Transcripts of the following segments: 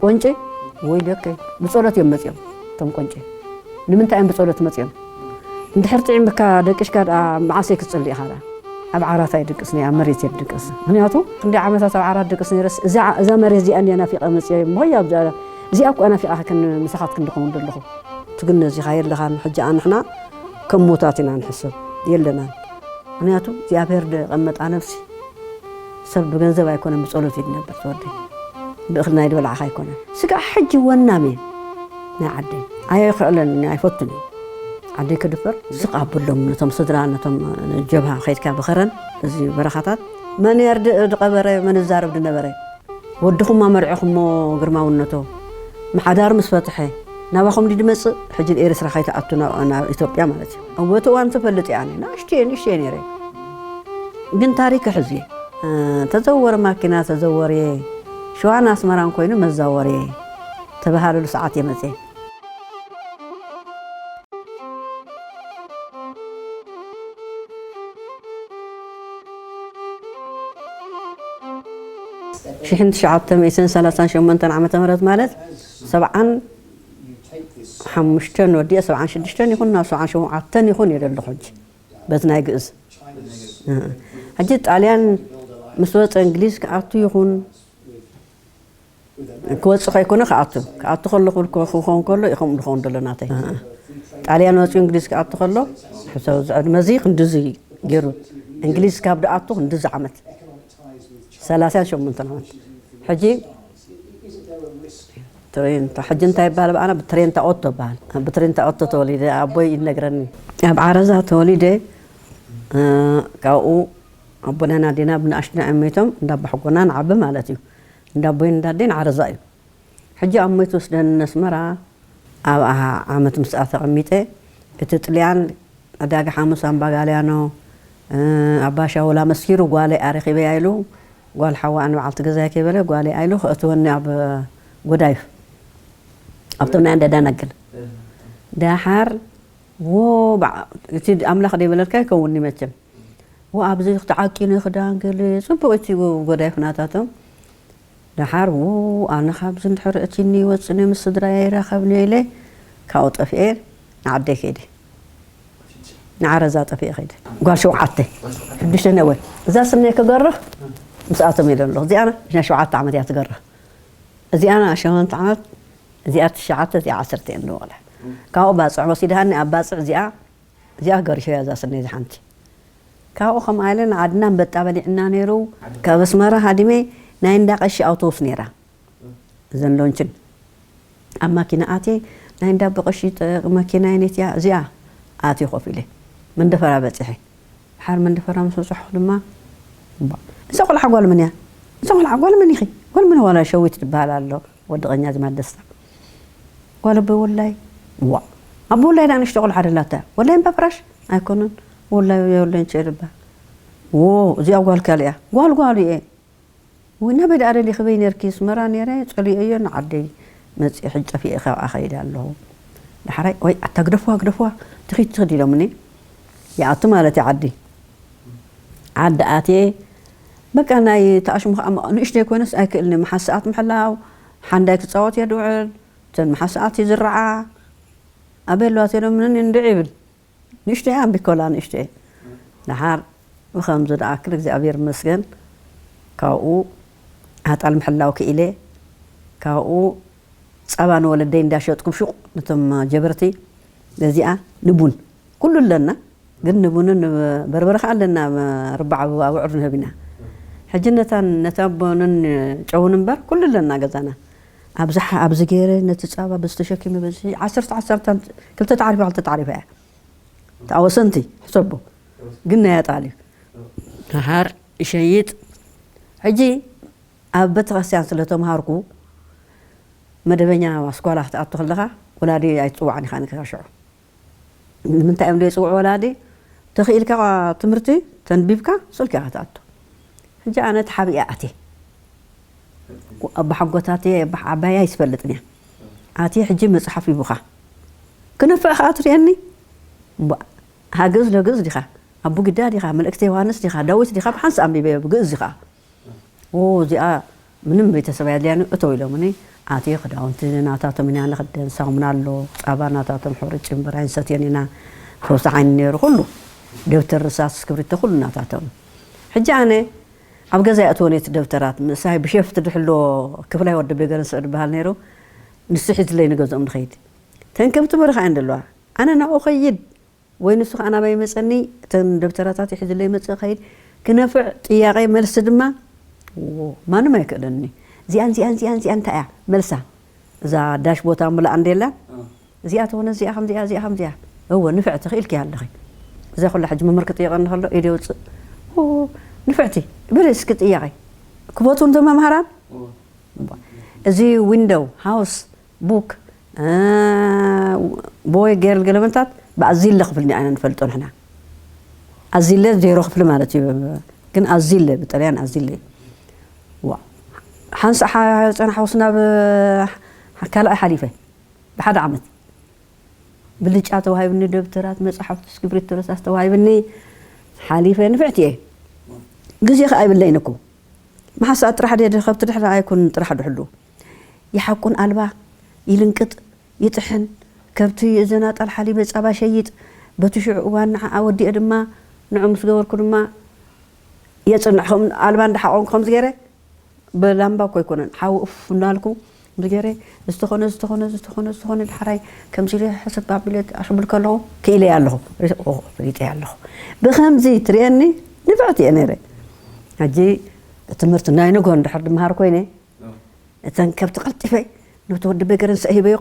ቆንጨ ወይ ደከይ ብጸሎት እዮም መጺኦም። እቶም ቆንጨ ንምንታይ እዮም ብጸሎት መጺኦም? እንድሕር ጥዒምካ ደቂሽካ ደኣ መዓሰይ ክትጽሊ ኢኻ ደኣ? ኣብ ዓራት ኣይድቅስን እየ፣ ኣብ መሬት እየ ድቅስ። ምኽንያቱ ክንደይ ዓመታት ኣብ ዓራት ድቅስ ነይረስ፣ እዛ፣ እዛ መሬት እዚኣ እንድያ ናፊቐ መጽየ እሞ፣ ሆይ ኣብዛ፣ እዚኣ እኮ ናፊቓ ክን-፣ ምሳኻት ክንድኸውን ዘለኹ። ትግነ እዚኻ የለኻን። ሕጂ ንሕና ከም ሞታት ኢና ንሕሰብ፣ የለናን። ምኽንያቱ እግዚኣብሔር ደቐመጣ ነፍሲ ሰብ ብገንዘብ ኣይኮነን፣ ብጸሎት እዩ ዝነብር ተወደይ። ብእኽሊ ናይ ዝበላዕኻ ኣይኮነን። ስጋዕ ሕጂ ወናም እየ ናይ ዓደይ። ኣየኽዕለን፣ ኣይፈቱን እየ። ዓደይ ክድፈር ስቕ ኣብሎም፣ ነቶም ስድራ፣ ነቶም ጀብሃ ኸይድካ ብኸረን፣ እዚ በረኻታት፣ መን የርድእ ዝቐበረ፣ መን ዝዛረብ ዝነበረ? ወድኹም ኣመርዕኹሞ ግርማውነቶ፣ ምሓዳር ምስ ፈትሐ፣ ናባኹም ድዩ ድመጽእ? ሕጂ ንኤርትራ ከይትኣቱ ናብ፣ ናብ ኢትዮጵያ ማለት እዩ። ኣብ እቲ እዋን ትፈልጥ እየ ኣነ፣ ንእሽተየ፣ ንእሽተየ ነይረ። ግን ታሪክ ክሕዝ እየ። እ፣ ተዘወረ ማኪና፣ ተዘወረ፣ ሸዋን ኣስመራን ኮይኑ መዛወረ ተባሃለሉ ሰዓት እየ መጽየ። ሽሕን ትሽዓተ ሚእትን ሰላሳን ሸሞንተን ዓመተ ምህረት ማለት ሰብዓን ሓሙሽተን ወዲአ ሰብዓን ሽዱሽተን ይኹን ናብ ሰብዓን ሸውዓተን ይኹን እየ ዘለኹ ሕጂ በቲ ናይ ግእዝ። እ። ሕጂ ጣልያን ምስ ወፀ እንግሊዝ ክኣቱ ይኹን ክወጽእ ከይኮነ ክኣቱ፣ ክኣቱ ከሎ ክብል ክኸውን ከሎ ኢኹም ዝኸውን ዘሎ ናተይ። ጣልያን መጺኡ እንግሊዝ ክኣቱ ከሎ፣ ሕሰብ፣ እዚ ዕድመ እዚ ክንድዚ ገይሩ፣ እንግሊዝ ካብ ድኣቱ ክንድዚ ዓመት፣ ሰላሳን ሸሞንተን ዓመት። ሕጂ ትሬንታ፣ ሕጂ እንታይ ይበሃል ብኣና? ብትሬንታ ኦቶ ይበሃል። ብትሬንታ ኦቶ ተወሊደ፣ ኣቦይ ይነግረኒ። ኣብ ዓረዛ ተወሊደ፣ እ፣ ካብኡ ኣቦናን ኣዴና ብንኣሽቱና እዮም ሞይቶም፣ እንዳ ኣባሕጎና ንዓቢ ማለት እዩ። እንዳ ኣቦይን እንዳ ኣደይን ዓረዛ እዩ። ሕጂ ኣብ ሞይት ወስደኒ ነስመራ፣ ኣብኣ ዓመት ምስኣ ተቐሚጠ፣ እቲ ጥልያን ዕዳጋ ሓሙስ ኣምባጋልያኖ፣ እ፣ ኣባሻውላ መስኪሩ ጓለይ ኣረኺበያ ኢሉ፣ ጓል ሓዋ ኣነ በዓልቲ ገዛይ ከይበለ ጓለይ ኣይሉ ከእትወኒ ኣብ ጎዳይፍ፣ ኣብቶም ናይ ኣንዳ ዳናግል። ደሓር፣ ዎ፣ በዓ-፣ እቲ ኣምላኽ ደይበለልካ ይከውንኒ መቸም። ዎ፣ ኣብዚ ተዓቂነ ክዳን ገለ ጽቡቕ እቲ ጎዳይፍ ናታቶም። ደሓር፣ ው፣ ኣነ ካብዚ እንድሕር እቲኒ ወጽነ ምስ ስድራይ ኣይራኸብን ኢለ ካብኡ ጠፊኤ ንዓደይ ከይደ። ንዓረዛ ጠፊኤ ከይደ። ጓል ሸውዓተ፣ ሽዱሽተ ነወ። እዛ ስነይ ክገርህ ምስኣቶም ኢለ ኣለኹ። እዚኣ ናይ ሸውዓተ ዓመት እያ ትገርህ። እዚኣ ናይ ሸሞንተ ዓመት፣ እዚኣ ትሽዓተ፣ እዚኣ ዓሰርተ እየን ዝወቕላ። ካብኡ ባጽዕ ወሲድሃኒ፣ ኣብ ባጽዕ እዚኣ፣ እዚኣ ገሪሸያ እዛ ስነይ እዛ ሓንቲ። ካብኡ ከምኣ ኢለ ንዓድና ኣንበጣ በሊዕና ነይሩ። ካብ ኣስመራ ሃዲመ ናይ እንዳ ቀሺ ኣውቶቡስ ነይራ። እዘን ሎንችን ኣብ ማኪና ኣትየ፣ ናይ እንዳ ኣቦ ቀሺ ጠ-፣ ማኪና እየ ነቲያ፣ እዚኣ ኣትየ ኮፍ ኢለ። መንደፈራ በጺሐ። ድሓር መንደፈራ ምስ በጻሕኩ ድማ፣ እባ፣ እዛ ቆልዓ ጓል መን እያ? እዛ ቆልዓ ጓል መን ኢኺ? ጓል መን ዋላ ሸዊት ትበሃል ኣሎ። ወዲ ቀኛዝማች ደስታ። ጓል ኣቦይ ወላይ። ዋ። ኣቦ ወላይ ደኣ ንእሽቶ ቆልዓ ደላታ። ወላይ እምባ ፍራሽ? ኣይኮነን። ወላይ ወላይ እንቸ ልባ። ዎ፣ እዚኣ ጓል ካልእ እያ። ጓል ጓሉ እየ። ወይ ናበይ ደኣ ደሊኽበይ ነርኪ? ኣስመራ ነይረ፣ ጸሊኤዮ ንዓደይ መጽእ፣ ሕጂ ጠፊኤ ካብኣ ኸይደ ኣለኹ። ዳሕራይ፣ ወይ ኣታ ግደፍዋ፣ ግደፍዋ፣ ትኺድ፣ ትኺድ ኢሎምኒ። ይኣቱ ማለት እዩ ዓዲ። ዓዲ ኣትየ፣ በቃ ናይ ተኣሽሙ ኸኣ ንእሽተይ ኮይነስ ኣይክእልኒ፣ መሓስኣት ምሕላው፣ ሓንዳይ ክጻወት እየ ድውዕል፣ እተን መሓስኣት ይዝርዓ፣ ኣበይ ኣለዋ ተሎምኒ እንድዒ ይብል። ንእሽተይ ኣምቢኮላ ንእሽተይ። ደሓር ብኸምዚ ደኣ ክል እግዚኣብሔር ይመስገን። ካብኡ ኣጣል ምሕላው ክኢለ። ካብኡ ጸባ ንወለደይ እንዳሸጥኩም ሹቕ ነቶም ጀበርቲ ገዚኣ ንቡን። ኩሉ ኣለና፣ ግን ንቡንን በርበረ ከኣ ኣለና፣ ርባዕ ኣውዕር ንህብ ኢና። ሕጂ ነታን፣ ነታ ቡንን ጨውን እምበር ኩሉ ኣለና ገዛና። ኣብዚ ሓ-፣ ኣብዚ ገይረ ነቲ ጸባ በዚ ተሸኪመ በዚ ዓሰርተ ዓሰርተ ክልተ ተዓሪፋ ክልተ ተዓሪፋ እያ። እታ ወሰንቲ ሕሰቦ። ግን ናይ ኣጣል እዩ። ደሓር ይሸይጥ። ሕጂ ኣብ ቤተክርስትያን ስለ ተምሃርኩ መደበኛ ኣስኳላ ክትኣቱ ከለኻ ወላዲ ኣይትጽዋዕን ኢኻ ንካ ሽዑ። ንምንታይ እዮም ዘይጽውዑ ወላዲ? ተኽኢልካ ትምህርቲ ተንቢብካ ስልኪ ኢኻ ትኣቱ። ሕጂ ኣነ ተሓቢኤ ኣትየ። ኣባሓጎታትየ፣ ኣባይ ዓባይ ኣይትፈልጥን እያ። ኣትየ ሕጂ መጽሓፍ ሂቡኻ። ክነፍዕ ከኣ ትርእየኒ? እምቧእ፣ ሃግዝ ለግዝ ዲኻ? ኣቡጊዳ ዲኻ፣ መልእክተ ዮሃንስ ዲኻ፣ ዳዊት ዲኻ፣ ብሓንስ ኣንቢበዮ ብግእዝ ዲኻ። ኦ፣ እዚኣ ምንም ቤተሰብ ኣየድልያን እተው ኢሎምኒ። ኣትየ ክዳውንቲ ናታቶም ኢና ንኽደን፣ ሳሙና ኣሎ፣ ጻባ ናታቶም፣ ሕሩጭ እምበራይን ሰትየን ኢና። ፈውሲ ዓይኒ ነይሩ፣ ኩሉ ደብተር፣ ርሳስ፣ እስክብሪቶ፣ ኩሉ ናታቶም። ሕጂ ኣነ ኣብ ገዛ የእትወን እቲ ደብተራት፣ ምሳይ ብሸፍቲ ድሕሎ ክፍላይ ወዲ ቤገረን ስዑድ በሃል ነይሩ። ንሱ ሒዝለይ ንገዝኦም ንኸይድ። ተንከብቲ በረኻ እየን ዘለዋ። ኣነ ናብኡ ኸይድ ወይ ንሱ ኸኣ ናባይ መጸኒ፣ እተን ደብተራታት ሒዝለይ መጸ ኸይድ። ክነፍዕ ጥያቄ መልሲ ድማ፣ ዎ፣ ማንም ኣይክእለኒ። እዚኣን፣ እዚኣን፣ እዚኣን፣ እዚኣን እንታይ እያ መልሳ? እዛ ዳሽ ቦታ ምላኣ እንዴላ? እዚኣ ትኾነ፣ እዚኣ ከምዚኣ፣ እዚኣ ከምዚኣ። እወ፣ ንፍዕቲ፣ ክኢልኪ ኣለኺ። እዛ ኩላ ሕጂ መምህር ክጥየቐኒ ከሎ፣ ኢደ ውጽእ። ዎ፣ ንፍዕቲ፣ በሊ እስኪ ጥያቄ። ክፈትዉ እንተ መምሃራን? እዚ ዊንዶው፣ ሃውስ፣ ቡክ፣ እ፣ ቦይ፣ ገርል ገለመንታት ብኣዚለ ክፍሊ ኢና ንፈልጦ ንሕና። ኣዚለ ዜሮ ክፍሊ ማለት እዩ። ግን ኣዚለ፣ ብጠልያን ኣዚለ እዩ። ዋ። ሓንሳእ ሓ-፣ ጸናሕኩስ ናብ፣ እ፣ ካልኣይ ሓሊፈ። ብሓደ ዓመት። ብልጫ ተዋሂብኒ፣ ደብተራት፣ መጻሕፍቲ፣ እስክብሪቶ፣ ረሳስ ተዋሂብኒ። ሓሊፈ፣ ንፍዕቲ እየ። ግዜ ከኣ ኣይብለይን እኮ። መሓሳእ ጥራሕ ድየ፣ ከብቲ ድሕሪ ኣይኮን ጥራሕ ድሕሉ። ይሓቁን ኣልባ፣ ይልንቅጥ፣ ይጥሕን። ከብቲ እዘን ኣጣል ሓሊበ ጻባ ሸይጥ። በቲ ሽዑ እዋን ንዓኣ ወዲኤ ድማ፣ ንዑ ምስ ገበርኩ ድማ የጽንዕ። ከም ኣልባ እንዳሓቆንኩ ከምዚ ገይረ፣ ብላምባ እኮ ኣይኮነን፣ ሓዊ እፍ እንዳልኩ ከምዚ ገይረ፣ ዝተኾነ፣ ዝተኾነ፣ ዝተኾነ፣ ዝተኾነ፣ ድሓራይ ከምዚ ኢለ ሕስብ ኣቢለ ኣሽብል ከለኹ ክኢለያ ኣለኹ። ኦ፣ ፈሊጠያ ኣለኹ። ብኸምዚ ትርእየኒ ንፍዕቲ እየ ነይረ። ሕጂ ትምህርቲ ናይ ንግሆ እንድሕር ድመሃር ኮይነ፣ እተን ከብቲ ቀልጢፈ ነቲ ወዲ በገረንሰ ሂበዮ።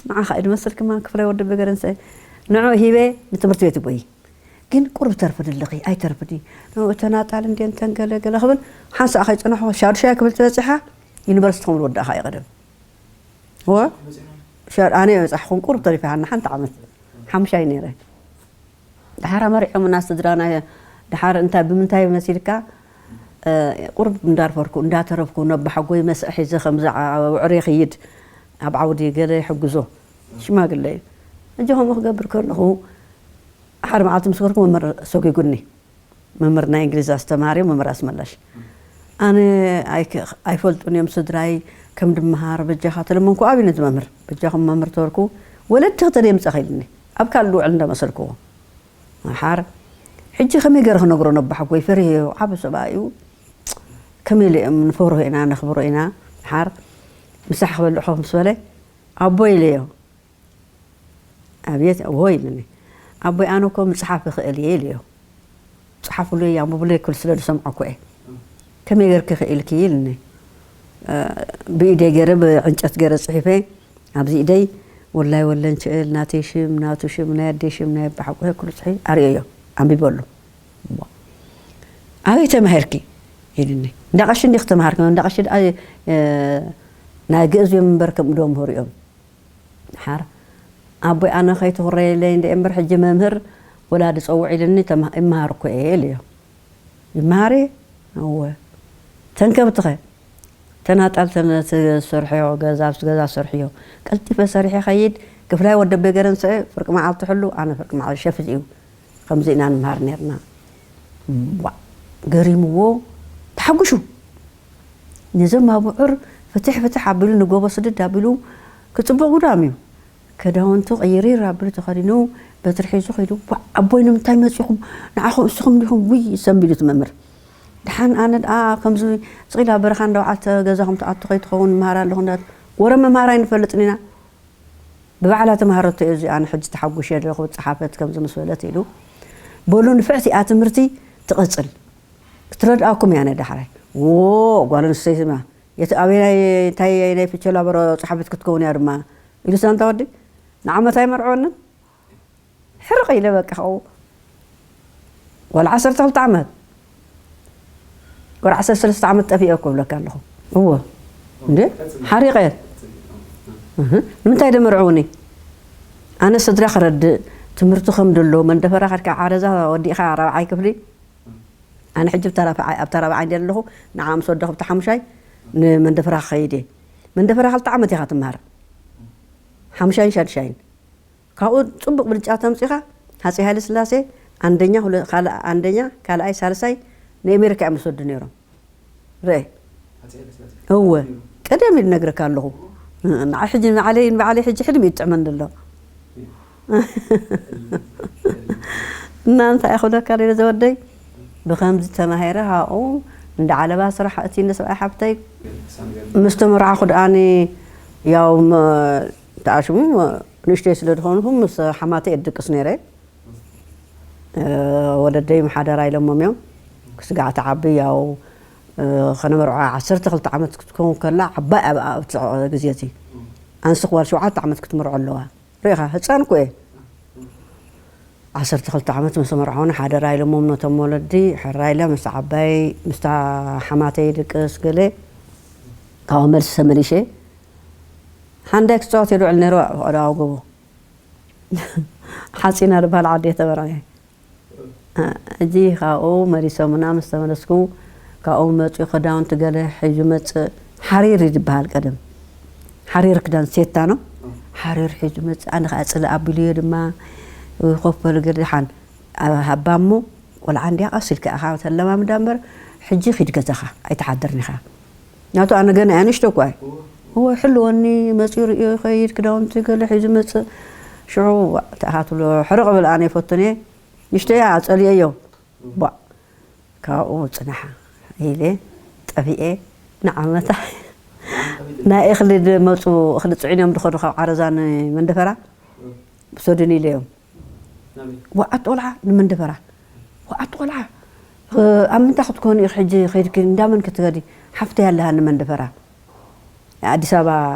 ንዓኻ እዩ ድመስል ከማን ክፍላይ ወዲ በገረንሰ። ንዑ ሂበ ንትምህርቲ ቤት ይጎይ። ግን ቁሩብ ተርፍዲ ኣለኺ፣ ኣይተርፍዲ። ንዑ እተን ኣጣል እንድየን እተን ገለ ገለ ክብል ሓንሳእ ከይጸናሕኩ ሻዱሻይ ክብል ትበጽሓ ዩኒቨርሲቲ ክብል ወዳእኻ እዩ ቀደም። እወ። ሻ-፣ ኣነ በጻሕኹም ቁሩብ ተሪፈ ሃና ሓንቲ ዓመት። ሓሙሻይ ነይረ። ድሓር ኣመሪዖምና ስድራና፣ ድሓር እንታይ ብምንታይ መሲልካ፣ እ፣ ቁሩብ እንዳርፈርኩ፣ እንዳተረፍኩ፣ ነባሓጎይ መስአ ሒዘ ከምዚ ዓ-፣ ውዕር ይኽይድ፣ ኣብ ዓውዲ ገለ ይሕግዞ፣ ሽማግለ እዩ። ሕጂ ከምኡ ክገብር ከለኹ፣ ሓደ መዓልቲ ምስ ከድኩ መምህር ሰጒጉኒ። መምህር ናይ እንግሊዝ ኣስተማሃሪ፣ መምህር ኣስመላሽ። ኣነ ኣይክ-፣ ኣይፈልጡን እዮም ስድራይ፣ ከም ድመሃር በጃኻ ተለመንኩ፣ ኣብዩኒ እቲ መምህር። በጃኹም መምህር ተበልኩ፣ ወለዲ ክተደምጸ ኸይልኒ፣ ኣብ ካልእ ልውዕል እንዳመሰልክዎ። ሓር፣ ሕጂ ከመይ ገይረ ክነግሮ ነባሓጎይ? ፈሪሄዮ፣ ዓቢ ሰብኣይ እዩ። ከመይ ኢለ እዮም ንፈርሆ ኢና፣ ነኽብሮ ኢና። ሓር፣ ምሳሕ ክበልዕ ኮፍ ምስ በለ፣ ኣቦይ ኢለዮ። ኣብየት፣ እዎ ኢሉኒ። ኣቦይ፣ ኣነ እኮ ምጽሓፍ እኽእል እየ ኢለዮ። ጽሓፉለይ፣ ኣንብቡለይ ክብል ስለ ዝሰምዖ እኮ እየ። ከመይ ገይርኪ ክኢልኪ ኢልኒ። እ፣ ብኢደይ ገይረ፣ ብዕንጨት ገይረ ጽሒፈ፣ ኣብዚ ኢደይ ወላይ ወለንችእል፣ ናተይ ሽም፣ ናቱ ሽም፣ ናይ ኣደይ ሽም፣ ናይ ኣባሓጎይ ኩሉ ጽሒፈ ኣርእየዮ፣ ኣንቢበሉ። ዋ። ኣበይ ተማሂርኪ? ኢልኒ። እንዳ ቀሺ እንዲኺ ተማሃርኪ? እንዳ ቀሺ ደኣ፣ እ፣ ናይ ግእዝ እዮም እምበር ከምኡ ዶ ምህሩ እዮም። ሓር ኣቦይ ኣነ ከይትኹረየለይ እንደ እምበር ሕጂ መምህር ወላዲ ጸውዕ ኢልኒ ተማ-፣ ይመሃር እኮ እየ ኢለዮ። ይመሃር እየ? እወ። ተንከብትኸ? ተናጣል ተነ-፣ ትሰርሕዮ ገዛ፣ ኣብቲ ገዛ ሰርሕዮ። ቀልጢፈ ሰሪሐ ኸይድ፣ ክፍላይ ወደበይ ገረንሰ ፍርቂ መዓልቲ ሕሉ፣ ኣነ ፍርቂ መዓልቲ ሸፍት እዩ። ከምዚ ኢና ንምሃር ነርና። ዋእ፣ ገሪምዎ፣ ተሓጉሹ። ነዞም ኣብዑር ፍትሕ ፍትሕ ኣቢሉ ንጎቦ ስድድ ኣቢሉ ክጽብቕ ጉዳም እዩ። ክዳውንቱ ቅይሪር ኣቢሉ ተኸዲኑ በትሪ ሒዙ ኸይዱ። ዋእ፣ ኣቦይ ንምንታይ መጺኹም? ንዓኹም እስኹም ዲኹም? ውይ፣ ሰንቢዱ እቲ መምህር። ደሓን ኣነ ደኣ ከምዚ ስቕ ኢላ በረኻ እንዳወዓልተ ገዛኹም ትኣቱ ከይትኸውን እምሃር ኣለኹ እንዳ-፣ ወረ ምምሃር ኣይንፈልጥን ኢና። ብባዕላ ተምሃረቶ እየ እዚ ኣነ ሕጂ ተሓጒሸ ኣለኹ፣ ጸሓፈት ከምዚ ምስ በለት ኢሉ። በሉ ንፍዕቲ እያ ትምህርቲ ትቐጽል። ክትረድኣኩም እያ ነዳሕራይ። ዎ፣ ጓል ኣንስተይቲ ድማ፣ የት ኣበይ ናይ፣ እንታይ ናይ ፊቸላ በሮ ጸሓፈት ክትከውን እያ ድማ ኢሉ ሳንታ ወዲ ንዓመት ኣይመርዐወንን። ሕርቕ ኢለ በቃ ካብኡ። ጓል ዓሰርተ ክልተ ዓመት፣ ጓል ዓሰርተ ሰለስተ ዓመት ጠፊአ እኮ እብለካ ኣለኹ። እወ። እንዴ? ሓሪቐ። እህ፣ ንምንታይ ደመርዕውኒ? ኣነ ስድራ ክረድእ፣ ትምህርቲ ከም ደሎ፣ መንደፈራ ከድካ ዓረዛ ወዲእኻ ራብዓይ ክፍሊ። ኣነ ሕጂ ኣብ ተራብዓይ፣ ኣብ ተራብዓይ እንደ ኣለኹ፣ ንዓ ምስ ወደኹ ብቲ ሓሙሻይ ንመንደፈራ ክኸይድ እየ። መንደፈራ ክልተ ዓመት ኢኻ ትምሃር። ሓሙሻይን ሻድሻይን። ካብኡ ጽቡቕ ብልጫ ተምጺኻ፣ ሃጺይ ሃይለ ስላሴ ኣንደኛ፣ ሁለ-፣ ካልኣ-፣ ኣንደኛ፣ ካልኣይ፣ ሳልሳይ ንኣሜሪካ እዮም ዝሰዱ ነይሮም። ርአ። እወ፣ ቀደም ኢሉ ነግረካ ኣለኹ። ንዓ ሕጂ ንዓለይ፣ ንባዕለይ ሕጂ ሕልሚ እዩ ዝጥዕመኒ ዘሎ። እና እንታይ ክብለካ ደለ ዘወደይ፣ ብኸምዚ ተማሂረ ካብኡ እንዳ ዓለባ ስራሕ እቲ ንሰብኣይ ሓብተይ ምስ ተመርዓኹ ደኣኒ ያው መ-፣ ተኣሽሙ ንእሽተይ ስለ ዝኾንኹ ምስ ሓማተይ እድቅስ ነይረ። እ፣ ወለደይ ምሓደራ ኢሎሞም እዮም። ክስጋዕ ትዓቢ ያው፣ እ፣ ከነመርዖ ዓሰርተ ክልተ ዓመት ክትከውን ከላ ዓባይ ኣብ፣ ኣብ ትስዖ ግዜ እቲ። ኣንስ ክዋል ሸውዓተ ዓመት ክትምርዖ ኣለዋ። ርኢኻ፣ ህፃን እኮ እየ። ዓሰርተ ክልተ ዓመት ምስ ተመርዓውና ሓደራ ኢሎሞም ነቶም ወለዲ፣ ሕራ ኢለ ምስ ዓባይ፣ ምስታ ሓማተይ ድቅስ ገለ፣ ካብኡ መልሲ ተመሊሸ። ሓንዳይ ክፃወት የድውዕል ነይሩ ኣብ፣ ኣብ ጎቦ። ሓፂና ዝበሃል ዓዲ እየ ተመርዕየ። እ፣ ሕጂ ካብኡ መሊሶምና ምስ ተመለስኩ፣ ካብኡ መፅኡ ክዳውንቲ ገለ ሒዙ መፅእ። ሓሪር እዩ ዝበሃል ቀደም። ሓሪር ክዳን ሴታ ነው። ሓሪር ሒዙ መፅእ። ኣነ ከዓ ፅላእ ኣቢሉዮ ድማ፣ ኮፍ በል ገለ ደሓን። ኣብ ሃባ እሞ ቆልዓ እንድያ ቀስ ኢልካ ኢኻ ተለማምዳ እምበር፣ ሕጂ ኪድ ገዛኻ ኣይትሓድርን ኢኻ። ናቱ ኣነ ገና እያ ንእሽቶ እኳ እየ። እወ፣ ሕልወኒ መፂኡ ርእዮ ይኸይድ፣ ክዳውንቲ ገለ ሒዙ መፅእ። ሽዑ ዋእ፣ እንታይ ኢኻ ትብሎ፣ ሕርቕ ብል ኣነ ይፈቱን እየ። ንእሽቶ እያ፣ ጸሊኤዮ። ቧእ፣ ካብኡ ጽናሓ ኢለ ጠፊኤ ንዓመታ። ናይ እኽሊ ድመጹ፣ እኽሊ ጽዒኖም ድኸዱ ካብ ዓረዛ ንመንደፈራ፣ ውሰዱኒ ኢለዮም። ናበይ? ወዓት ቆልዓ ንመንደፈራ። ወዓት ቆልዓ፣ እ፣ ኣብ ምንታይ ክትኮኒ ኢኺ ሕጂ ኸይድኪ? እንዳመን ክትኸዲ? ሓፍተይ ኣለሃኒ መንደፈራ። ኣዲስ ኣበባ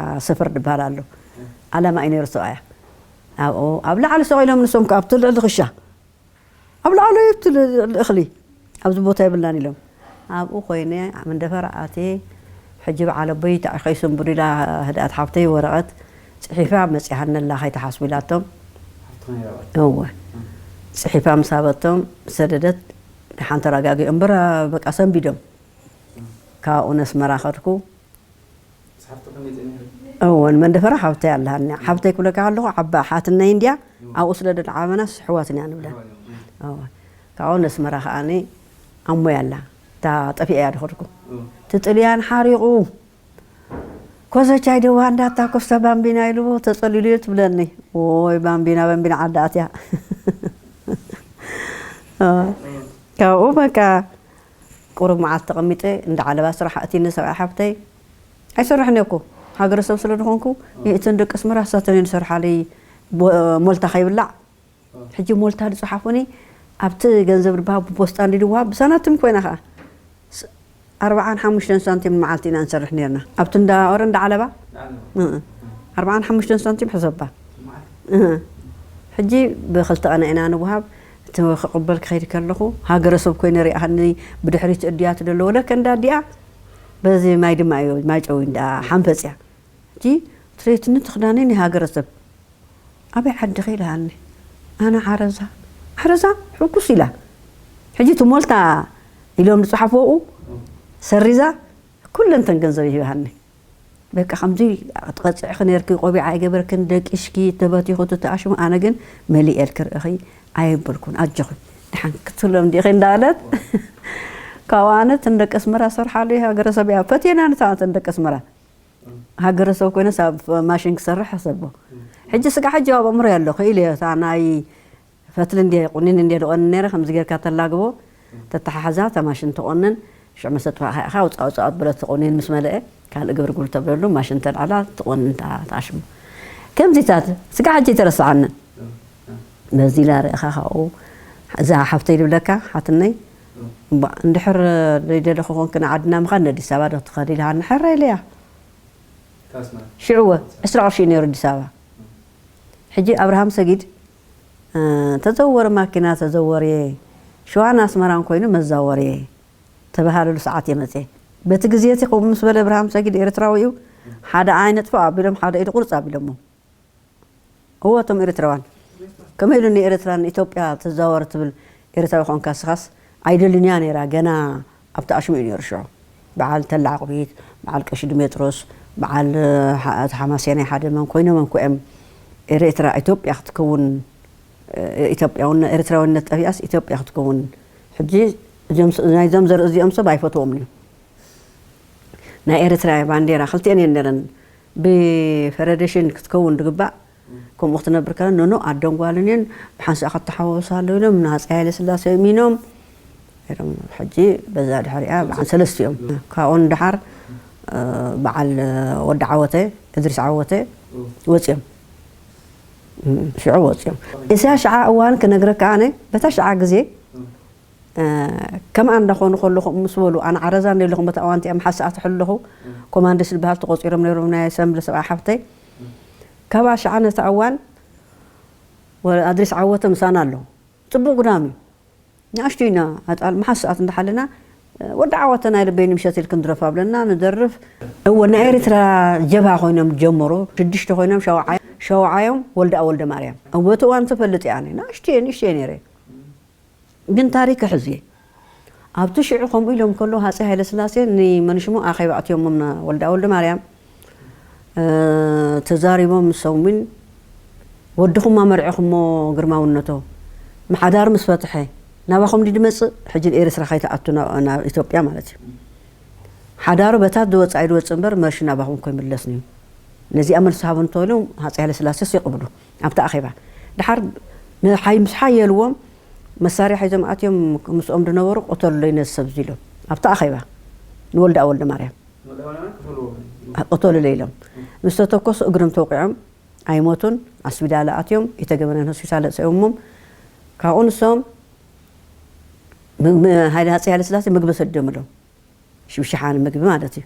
ሰፈር ድበሃል ኣሎ። ዓላማ እዩ ነይሩ ሰብኣያ። ኣብኡ፣ ኣብ ላዕሊ ሰቕ ኢሎም ንሶም ከኣ ኣብቲ ልዕሊ ክሻ። ኣብ ላዕሊ ኣብቲ ልዕሊ እኽሊ። ኣብዚ ቦታ የብልናን ኢሎም። ኣብኡ ኮይነ መንደፈራ ኣትየ። ሕጂ በዓል ኣቦይ እንታይ ከይሰንብዱ ኢላ ህድኣት ሓፍተይ ወረቐት ጽሒፋ መጺኣኒ ኣላ ከይትሓስቡ ኢላቶም። እወ። ጽሒፋ ምስ ሃበቶም ሰደደት። ደሓን ተረጋጊኦም እምበር በቃ ሰንቢዶም። ካብኡ ነስመራ ከድኩ። እወ፣ ንመንደፈራ ሓብተይ ኣለሃኒ። ሓብተይ ክብለካ ከለኹ ዓባ ሓትነይ እንድያ፣ ኣብኡ ስለ ደልዓበናስ ኣሕዋት ኢና ንብለን። እወ። ካብኡ ነስመራ ከኣኒ ኣሞይ ኣላ። እታ ጠፊኣ እያ ድኸድኩ። እቲ ጥልያን ሓሪቑ። ኮሰቻይ ደዋ እንዳታ ኮስታ ባምቢና ኢሉ ተጸሊሉ እዩ ትብለኒ። ዎይ ባምቢና፣ ባምቢና ዓዲ ኣትያ። እ፣ ካብኡ በቃ ቁሩብ መዓልቲ ተቐሚጠ እንዳ ዓለባ ስራሕ ኣእትይኒ ሰብኣይ ሓብተይ። ኣይሰርሕን እየ እኮ። ሃገረሰብ ስለ ዝኾንኩ፣ እተን ደቂ ኣስመራ እሳተን እየን ዝሰርሓለይ። ቦ-፣ ሞልታ ከይብላዕ። ሕጂ ሞልታ ዝጸሓፉኒ ኣብቲ ገንዘብ ድበሃብ ብፖስጣ እንዲ ድወሃብ ብሳናቲም ኮይና ኸኣ። ስ-፣ ኣርብዓን ሓሙሽተን ሳንቲም ንመዓልቲ ኢና ንሰርሕ ነርና። ኣብቲ እንዳ ኦረ እንዳ ዓለባ? እ፣ ኣርብዓን ሓሙሽተን ሳንቲም ሕሰባ። እ። ሕጂ ብኽልተ ቀና ኢና ንወሃብ። እቲ ክቕበል ክኸይድ ከለኹ፣ ሃገረሰብ ኮይነ ሪኣኻኒ ብድሕሪት እድያት ደሎ፣ ወለከ እንዳ ኣዲኣ በዚ ማይ ድማ እዩ፣ ማይ ጨው እንዳ ሓንፈጽያ። ሕጂ ትሬትኒ ትኽዳኒ ናይ ሃገረሰብ። ኣበይ ዓድኺ ኢላሃኒ። ኣነ ዓረዛ። ዓረዛ? ሕኩስ ኢላ። ሕጂ እቲ ሞልታ ኢሎም ዝጸሓፍዎ ሰሪዛ፣ ኩለንተን ገንዘብ ይህብሃኒ። በቃ ከምዚ ትቐጽዕኺ ነርኪ፣ ቆቢዕ ኣይገበርክን፣ ደቂስኪ፣ ተበቲኹ፣ ተተኣሽሙ፣ ኣነ ግን መሊኤልኪ ርእኺ ኣየበልኩን፣ ኣጆኺ፣ ደሓን ክትብሎም ዲኺ እንዳበለት፣ ካብኡ ኣነ እተን ደቂ ኣስመራ ሰርሓሉ ሃገረሰብ እያ፣ ፈትየና ንታ እተን ደቂ ኣስመራ። ሃገረሰብ ኮይነስ ኣብ ማሽን ክሰርሕ ሓሰቦ። ሕጂ ስጋ ሕጂ ኣብ ኣእምሮይ ኣሎ፣ ክኢለ እየ፣ እታ ናይ ፈትሊ እንድየ ቁኒን እንድየ ዝቆንን ነይረ፣ ከምዚ ጌርካ ተላግቦ፣ ተተሓሕዛ፣ እታ ማሽን ትቆንን፣ ሽዑ ምስ ኣጥፋእኻ ኢኻ፣ ውጻእ ውጻእ ትብሎ፣ እቲ ቁኒን ምስ መለአ፣ ካልእ ግብር ግብር ተብለሉ፣ ማሽን ተልዕላ፣ ትቆንን፣ እታ፣ እታ ሽሙ። ከምዚታት፣ ስጋ ሕጂ ኣይተረስዓንን። በዚ ኢላ ርእኻ ካብኡ፣ እዛ ሓፍተይ ዝብለካ፣ ሓትነይ፣ እምቧእ፣ እንድሕር ዘይደለኹ ኮንክን ዓድና ምኻድ፣ ንኣዲስ ኣበባ ዶ ትኸዲ ኢልሃኒ፣ ሕራይ ኢለያ። ካብ ኣስመራ? ሽዑ እወ፣ ዕስራ ቅርሺ እዩ ነይሩ ኣዲስ ኣበባ። ሕጂ ኣብርሃም ሰጊድ፣ እ፣ ተዘወር ማኪና ተዘወርየ፣ ሸዋን ኣስመራን ኮይኑ መዛወርየ ተባሃለሉ ሰዓት እየ መፅየ። በቲ ግዜ እቲ ከምኡ ምስ በለ ኣብርሃም ሰጊድ ኤርትራዊ እዩ፣ ሓደ ዓይነ ጥፍእ ኣቢሎም፣ ሓደ ኢዱ ቁርፅ ኣቢሎሞ። እወ፣ እቶም ኤርትራውያን። ከመይ ኢሉ ንኤርትራ ንኢትዮጵያ ትዛወር ትብል ኤርትራዊ ኮንካ ስኻስ ኣይደልን እያ ነይራ። ገና ኣብቲ ኣሽሙ እዩ ነይሩ ሽዑ። በዓል ተላ ዓቕቢት፣ በዓል ቀሺ ድሜጥሮስ፣ በዓል፣ እ፣ ሓ-፣ እቲ ሓማሴናይ ሓደ መን ኮይኖም እዮም እኮ እዮም ኤርትራ ኢትዮጵያ ክትከውን ኢትዮጵያውነ-፣ ኤርትራውነት ጠፊኣስ ኢትዮጵያ ክትከውን። ሕጂ እዞም ስ-፣ ናይዞም ዘርኢ እዚኦም ሰብ ኣይፈትዎም እዩ። ናይ ኤርትራ ባንዴራ ክልቲኤን እየን ነረን። ብፈደረሽን ክትከውን ድግባእ፣ ከምኡ ክትነብር ከላ፣ ኖኖ፣ ኣደን ጓልን እየን፣ ብሓንሳእ ክተሓወሳ ኣሎ ኢሎም፣ ንሃፀይ ሃይለ ስላሴ እሚኖም፣ ኢሎም። ሕጂ በዛ ድሕሪኣ በዓል ሰለስቲኦም። ካብኡ ንደሓር፣ እ፣ በዓል ወዲ ዓወተ፣ እድሪስ ዓወተ ወፂኦም። እም፣ ሽዑ ወፂኦም። እዚኣ ሽዓ እዋን ክነግረካ ኣነ፣ በታ ሽዓ ግዜ፣ እ፣ ከምኣ እንዳኾኑ ከለኹ ምስ በሉ፣ ኣነ ዓረዛ እንደ ኣለኹ በታ እዋን እቲኣ መሓሳኣ ትሕሉ ኣለኹ፣ ኮማንደስ ዝበሃል ተቆፂሮም ነይሮም ናይ ሰምብለ ሰብኣይ ሓፍተይ። ካብኣ ሽዓ ነታ እዋን ወ-፣ ኣድሪስ ዓወተ ምሳና ኣሎ። ፅቡቕ ጉዳም እዩ። ንኣሽቱ ኢና ኣጣል መሓሳኣት እንዳሓለና፣ ወዲ ዓወተ ናይ ልበይ ንምሸት ኢልክን ድረፍ ኣብለና፣ ንደርፍ። እወ፣ ናይ ኤርትራ ጀብሃ ኮይኖም ጀመሩ። ሽዱሽተ ኮይኖም ሸውዓይ-፣ ሸውዓዮም ወልደኣ ወልደ ማርያም። እወ፣ እቲ እዋን ትፈልጥ እያ፣ ኣነ ንኣሽቱ እየ፣ ንእሽቶ እየ ነይረ። ግን ታሪክ ክሕዝ እየ። ኣብቲ ሽዑ ከምኡ ኢሎም ከለዉ ሃፀይ ሃይለስላሴ ንመንሽሙ ኣኼባ ኣትዮሞም ና-፣ ወልደኣ ወልደ ማርያም፣ እ፣ ተዛሪቦም ንሶም እውን፣ "ወድኹም ኣመርዕኹሞ ግርማውነቶ፣ ምሓዳር ምስ ፈትሐ፣ ናባኹም ድዩ ድመጽእ? ሕጂ ንኤርትራ ከይትኣቱ ናብ፣ ናብ ኢትዮጵያ ማለት እዩ። ሓዳሩ በታ ዝወጽእ ኣይድወጽእ እምበር፣ መርሺ ናባኹም እኮ ይምለስ እዩ። ነዚኣ መልሲ ሃቡ" እንተበሉ፣ ሃጸይ ሃይለስላሴስ ይቕብሉ ኣብቲ ኣኼባ። ደሓር ንሓይ-፣ ምስ ሓየልዎም፣ መሳርያ ሒዞም ኣትዮም፣ ምስኦም ዝነበሩ፣ "ቅተሉለይ ነዚ ሰብ እዚ" ኢሎም ኣብቲ ኣኼባ ንወልደኣ ወልደ ማርያም። ቅተሉለይ ኢሎም። ምስ ተተኮሱ እግሮም ተወቂዖም ኣይሞቱን። ኣስቢዳላ ኣትዮም፣ ኢተገመነን ሆስፒታል ኣፅኦሞም። ካብኡ ንሶም ም-፣ ም-፣ ሃይለ-፣ ሃፀይ ሃይለስላሴ ምግቢ ሰዲዶምሎም። ሽብሽሓን ምግቢ ማለት እዩ።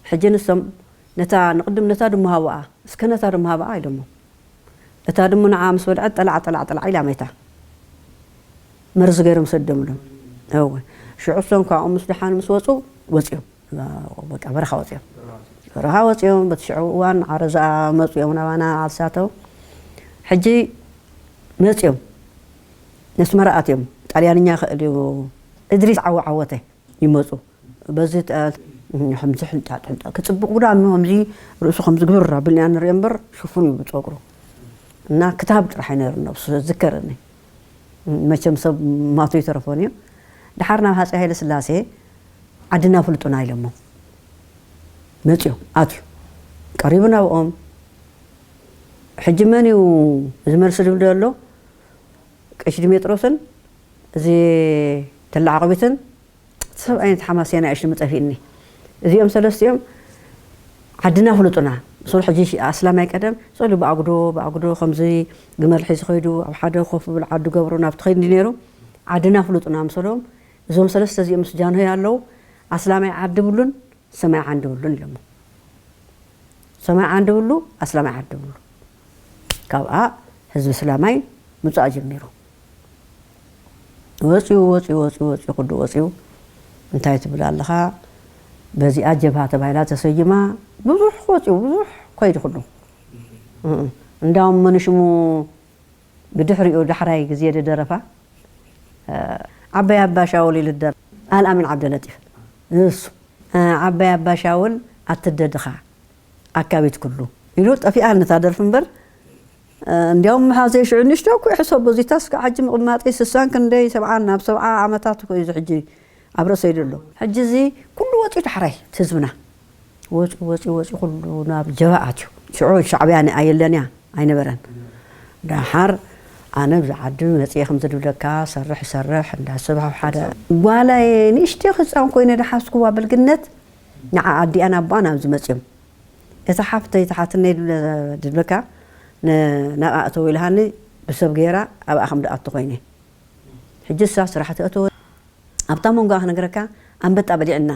ሕጂ ንሶም ነታ፣ ንቕድም ነታ ድሞ ሃብኣ፣ እስከ ነታ ድሞ ሃብኣ ኢሎሞ። እታ ድሞ ንዓ ምስ በልዐት ጠላዕ፣ ጠላዕ፣ ጠላዕ ኢላ መይታ። መርዚ ገይሮም ሰዲዶምሎም። እወ። ሽዑ እሶም ካብኡ ምስ ደሓኑ ምስ ወፁ፣ ወፂኦም። በቃ በረኻ ወፂኦም። በረኻ ወፂኦም፣ በቲ ሽዑ እዋን ዓረዛ መፁ እዮም ናባና ዓርሳተው። ሕጂ መፂኦም። ነስመራ ኣትዮም። ጣልያንኛ ክእል እዩ። እድሪስ ዓወ-፣ ዓወተ ይመፁ። በዚ ተ-፣ ከምዚ ሕንጣጥ፣ ሕንጣጥ፣ ክፅብቕ ጉዳም እዩ። ከምዚ ርእሱ ከምዚ ግብር ኣብልና ንሪኦ እምበር ሽፉን እዩ ብፀጉሩ። እና ክታብ ጥራሕ እዩ ነይሩ ነብሱ፣ ዝከረኒ። መቸም ሰብ ማቱ ይተረፎን እዩ። ደሓር ናብ ሃፀይ ሃይለስላሴ፣ "ዓድና ፍልጡና" ኢሎሞ። መፅዮ፣ ኣትዩ። ቀሪቡ ናብኦም። ሕጂ መን እዩ እዚ መልሲ ዝብል ዘሎ? ቀሺ ዲሜጥሮስን እዚ ተላዓቐቢትን ሰብኣይን ተሓማስያን ኣእሽቱ መጠፊእኒ። እዚኦም ሰለስቲኦም ዓድና ፍልጡና። ምስሉ ሕጂ ኣስላማይ ቀደም፣ ጸሉ ብኣጉዶ፣ ብኣጉዶ ከምዚ ግመል ሒዙ ኸይዱ፣ ኣብ ሓደ ኮፍ ብል ዓዱ ገብሩ ናብቲ ኸይዱ እንዲ ነይሩ፣ ዓድና ፍልጡና ምስሎም፣ እዞም ሰለስተ እዚኦም ምስ ጃንሆይ ኣለዉ፣ ኣስላማይ ዓዲ ብሉን፣ ሰማይ ዓንዲ ብሉን ኢሎሞ። ሰማይ ዓንዲ ብሉ፣ ኣስላማይ ዓዲ ብሉ። ካብኣ ህዝቢ ስላማይ ምጻእ ጀሚሩ። ወጺኡ፣ ወጺኡ፣ ወጺኡ፣ ወጺኡ፣ ኩሉ ወጺኡ። እንታይ ትብል ኣለኻ? በዚኣ ጀብሃ ተባሂላ ተሰይማ። ብዙሕ ወጺኡ፣ ብዙሕ ከይዱ ኩሉ። እም፣ እንዳውም መን ሽሙ ብድሕሪኡ ዳሕራይ ግዜ ዝደረፋ፣ እ፣ ዓባይ ኣባ ሻውል ኢሉ ዝደርፍ ኣልኣሚን ዓብደለጢፍ። እሱ፣ እ፣ ዓባይ ኣባ ሻውል ኣትደድኻ ኣካቢት ኩሉ ኢሉ ጠፊኣኒ እታ ደርፊ እምበር፣ እ፣ እንዲያውም መሓዘይ ሽዑ ንእሽቶ እኮ ይሕሰቦ፣ እዚታስ ከዓ ሕጂ ምቕማጠይ ስሳን ክንደይ ሰብዓን፣ ናብ ሰብዓ ዓመታት እኮ እዩ እዚ ሕጂ ኣብ ርእሰይ ዘሎ። ሕጂ እዚ ኩሉ ወፂኡ ዳሕራይ እቲ ህዝብና። ወፂኡ፣ ወፂኡ፣ ወፂኡ ኩሉ ናብ ጀብሃ ኣትዩ። ሽዑ ሻዕብያ ን-፣ ኣየለን እያ፣ ኣይነበረን። ደሓር ኣነ ብዚ ዓዲ መፂኤ ከምዚ ድብለካ፣ ሰርሕ፣ ይሰርሕ፣ እንዳ ሰብ ኣብ ሓደ። ጓላይ ንእሽተይ ህፃን ኮይነ ደሓዝኩዋ ብልግነት፣ ንዓ ኣዲኣን ኣቦኣን ኣብዚ መፂኦም። እታ ሓፍተይ፣ እታ ሓትነይ ድብለ-፣ ድብለካ፣ ን-፣ ናብኣ እተው ኢልሃኒ፣ ብሰብ ገይራ ኣብኣ ከም ድኣቱ ኮይነ። ሕጂ እሳ ስራሕ ትእተወ። ኣብታ መንጎኣ ክነግረካ፣ ኣንበጣ በሊዕና።